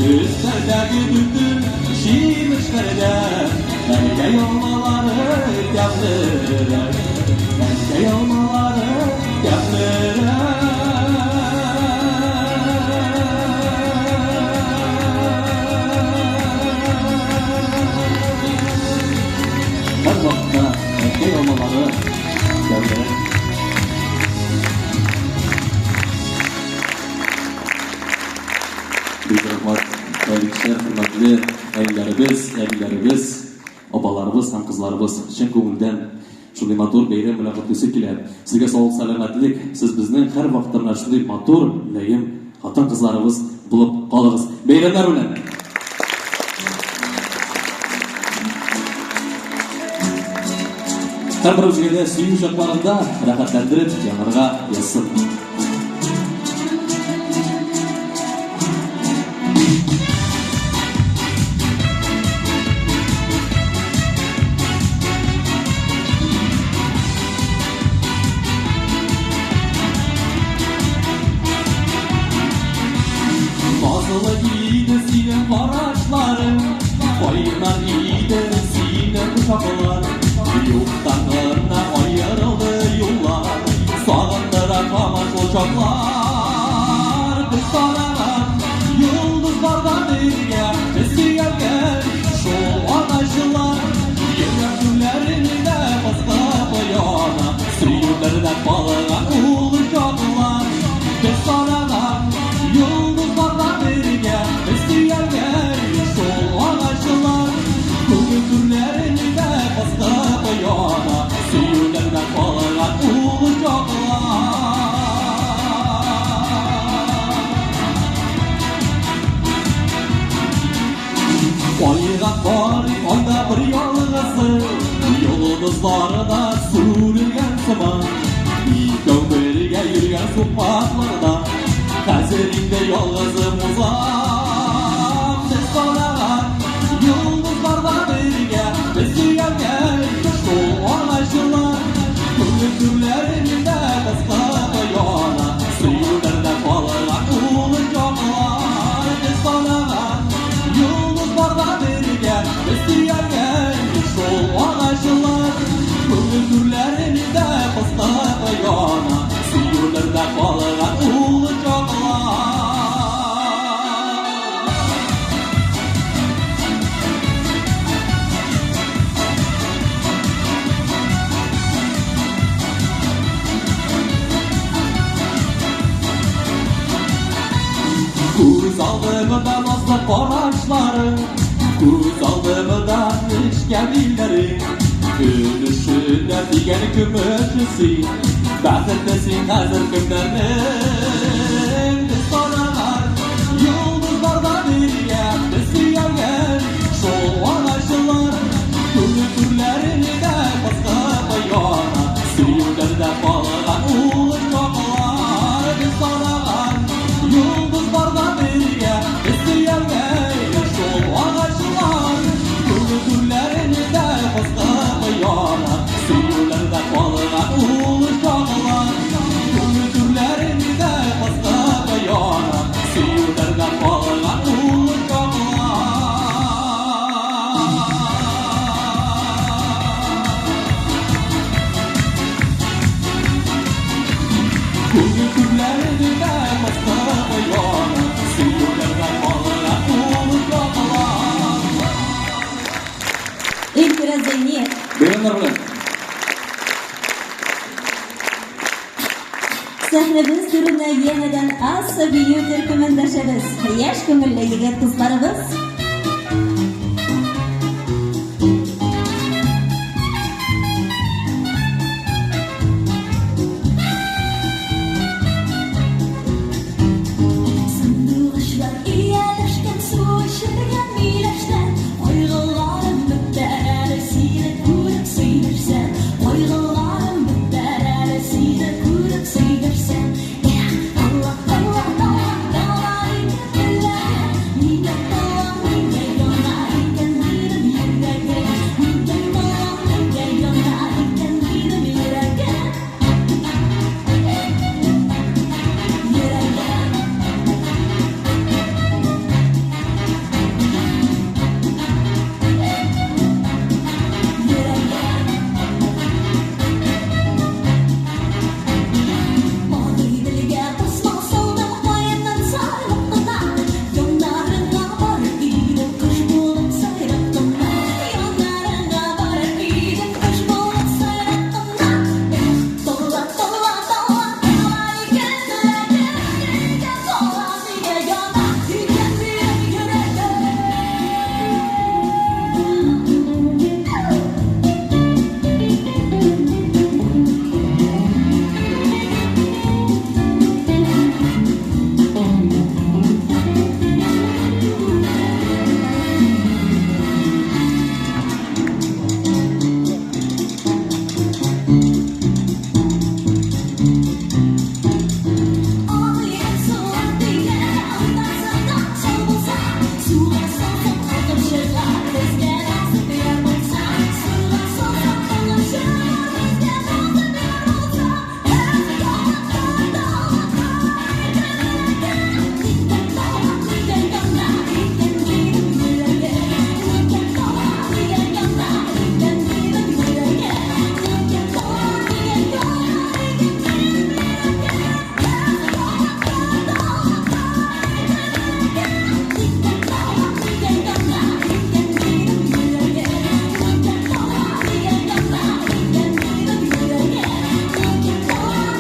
Өстәлдәге бөтен җимешләрдә әнкәй алмалары тәмлерәк. Әнкәй алмалары тәмлерәк. Һәр вакытта әнкәй алмалары тәмлерәк. Бик рәхмәт, тәбрикләр, хөрмәтле әниләребез, әбиләребез, апаларыбыз һәм кызларыбыз. Чын күңелдән шундый матур бәйрәм белән котлыйсы килә. Сезгә саулык, сәламәтлек, сез безнең һәрвакытта менә шундый матур, мөлаем хатын-кызларыбыз булып калыгыз. Бәйрәмнәр белән! Һәрберебезгә дә сөю чакларында рәхәтләндереп янырга язсын. Назлы иде синең карашларың, кайнар иде синең кочаклар. Юктан гына аерылды юллар, сагындыра һаман шул чаклар. Без санаган йолдызлардан бергә, без сөялгән шул агачлар. Йөрәк түрләрендә пыскып яна, сөюләрдән калган ул чаклар. Без санаган йолдызлардан бергә, без сөялгән шул агачлар. Күңел түрләрендә пыскып яна, сөюләрдән калган ул чаклар. Айга карый анда бер ялгызы, йолдызлары да сүрелгән сыман. Икәү бергә йөргән сукмакларда, хәзер инде ялгызым узам. Без санаган йолдызларда бергә, без сөялгән шул агачлар. Күңел түрләрендә пыскып яна, сөюләрдән калган ул чаклар. Без санаган йолдызларда бергә, без сөялгән шул агачлар. Күңел түрләрендә пыскып яна, сөюләрдән калган ул алдымда назлы карашлары, күз алдымда нечкә билләре. Өлешенә тигән көмеш син, бәхетле син хәзер кемнәрнең. Без санаган йолдызларда бергә без сөялгән шул агачлар, күңел түрләрендә пыскып яна, сөюләрдә калган ул чаклар. Без санаган йолдызларда бергә без сөялгән шул агачлар, күңел түрләрендә пыскып яна, сөюләрдә калган ул чаклар. Күңел түрләрендә пыскып яна, сөюләрдә калган ул чаклар. Күңел түрләрендә пыскып яна, сөюләрдә калган ул чаклар. Эльвира Зәйниев. Бәйрәмнәр белән. Сәхнәбез түренә янәдән Асса бию төркемен дәшәбез. Яшь күңелле егет кызларыбыз. Сандугачлар ияләшкән, су эчергән миләштән. Кайгыларым бетәр әле сине күреп сөйләшсәм. Кайгыларым бетәр әле сине күреп сөйләшсәм. Эх, Алла, Алла, Алла, дала икән телләре. Нигә тала, нигә яна икән минем йөрәгем? Нигә тала, нигә яна икән минем йөрәгем? Йөрәгем. Агыйделгә тасма салдым, каеннан сарылып кына. Яннарыңа барыр идем, кош булып сайрап кына. Яннарыңа барыр идем, кош булып сайрап кына. Эх, тола, тола, тола, тола икән теләгем. Нигә тола, нигә яна икән минем йөрәгем? Агыйдел суга тигән, уртасында шау булса, суга салсаң агып чыгар, безгә насыйп яр булса. Суга салсаң агып чыгар, безгә насыйп яр булса. Эх, тола, тола, тола, нигә тола, нигә яна икән минем йөрәгем? Нигә тола, нигә яна икән минем йөрәгем? Нигә тола, нигә яна икән минем йөрәгем?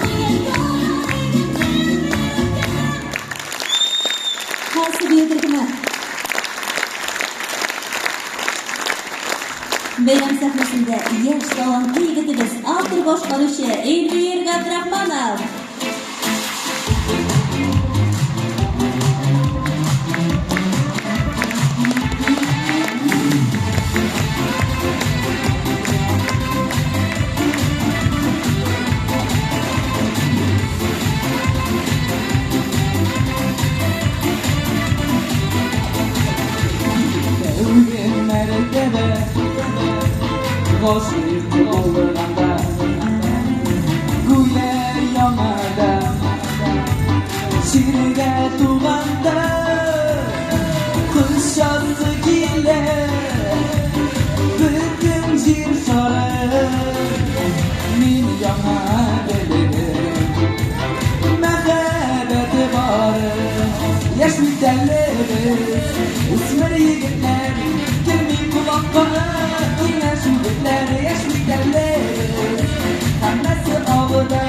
Асса бию төркеме. Бәйрәм сәхнәсендә яшь талантлы егетебез, автор башкаручы Эльвир Габдрахманов. Тәүге мәртәбә гашыйк булганда, гүя яңадан җиргә туганда, кочасы килә бөтен җир шарын. Мин яңа белдем мәхәббәте барын. Яшь бит әле без, үсмер егетләр, керми колакка киңәш үгетләр. Яшь бит әле без, һәммәсе алда,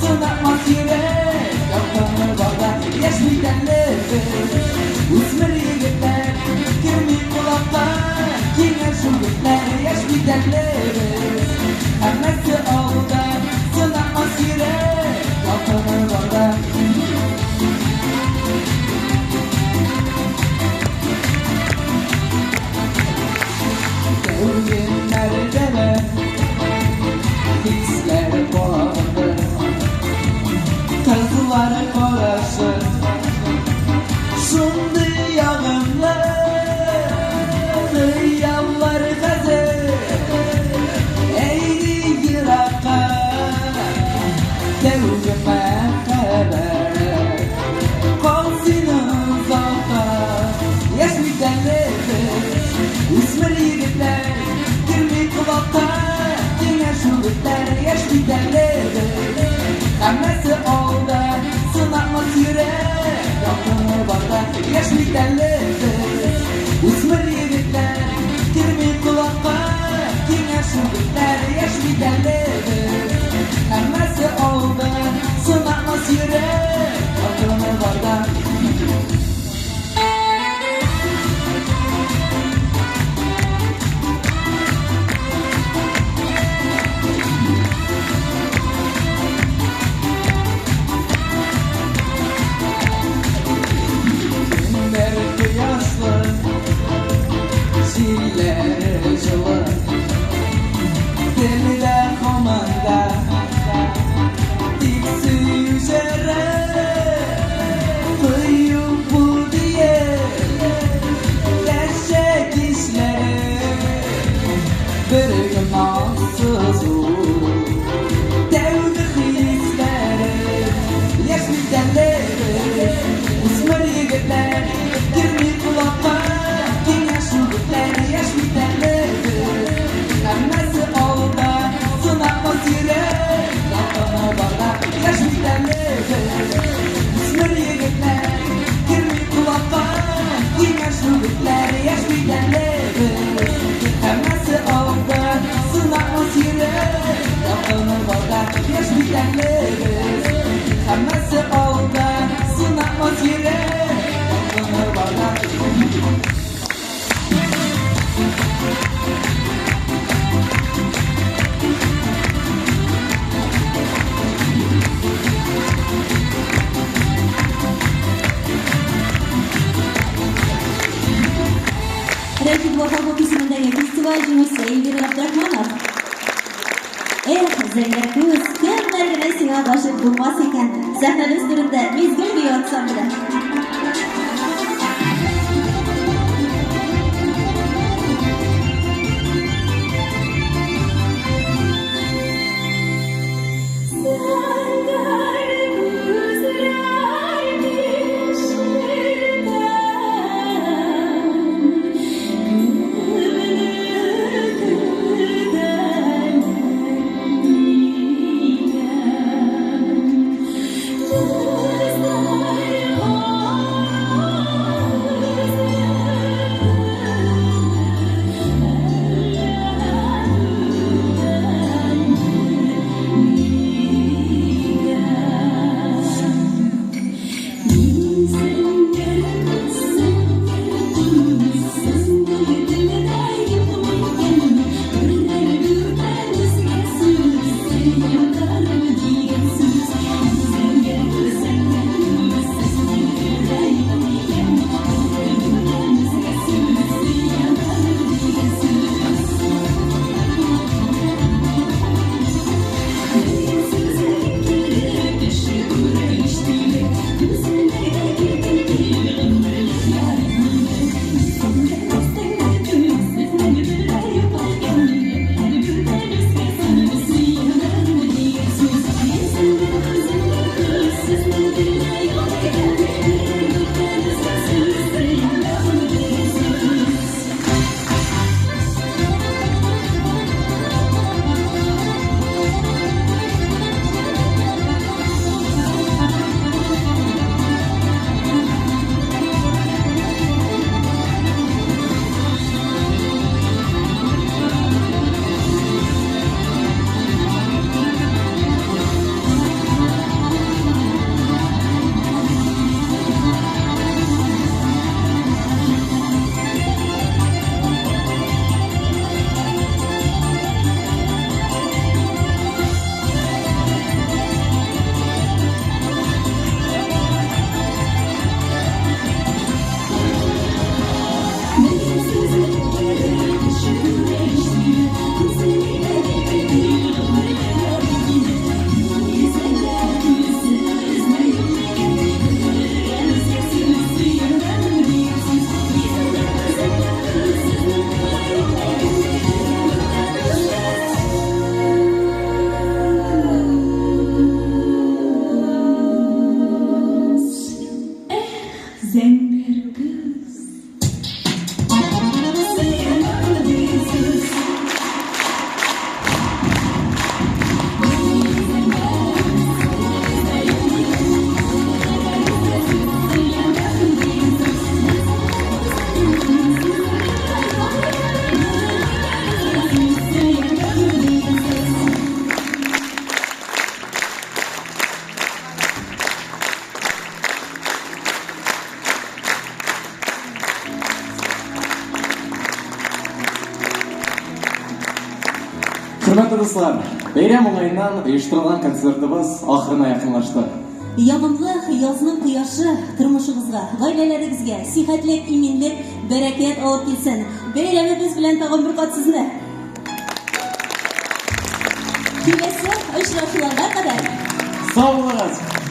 сынатмас йөрәк ялкыны барда. Яшь бит әле без, Үсмер егетләр, керми колакка, киңәш үгетләр, яшь бит әле без. Һәммәсе алда, сынатмас йөрәк, ялкыны барда. Тәүге мәртәбә, хисләр кабынды, кызлар карашы, шундый ягымлы, хыяллар хәзер әйди еракка. Тәүге мәхәббәт, кал син озакка. Яшь бит әле без, үсмер егетләр, керми колакка, киңәш үгетләр, яшь бит әле без. Һәммәсе алда, сынатмас йөрәк, ялкыны барда, яшь бит әле без. Үсмер егетләр, керми колакка, киңәш үгетләр, яшь бит әле без. Һәммәсе алда, сынатмас йөрәк, ялкыны барда. Көннәр кояшлы, җилләр җылы, телдә һаман да тик сөю җыры. Кыю бу диеп, дәшә кичләре, бер гөнаһсыз ул, тәүге хисләре. Яшь бит әле без, үсмер егетләр, керми колакка, киңәш үгетләр, яшь бит әле без. Һәммәсе алда, сынатмас йөрәк, ялкыны барда, яшь бит әле без. Үсмер егетләр, керми колакка, киңәш үгетләр, яшь бит әле без. Һәммәсе алда, сынатмас йөрәк, ялкыны барда, яшь бит әле без. Һәммәсе алда, сынатмас йөрәк, ялкыны барда. Рәшит Ваһапов исемендәге фестиваль җиңүчесе Эльвира Габдрахманов. Эх, зәңгәр күз, кемнәр генә сиңа гашыйк булмас икән. Сәхнәбез түрендә мизгел бию ансамбле. Зәңгәр күзләр кешедән кемне көтәләр икән? Күзләр Хөрмәтле дуслар, бәйрәм уңаеннан оештырылган концертыбыз ахырына якынлашты. Ягымлы язның кояшы тормышыгызга, гаиләләрегезгә сихәтлек, иминлек, бәрәкәт алып килсен. Бәйрәмебез белән тагын бер кат сезне! Киләсе очрашуларга кадәр! Сау булыгыз!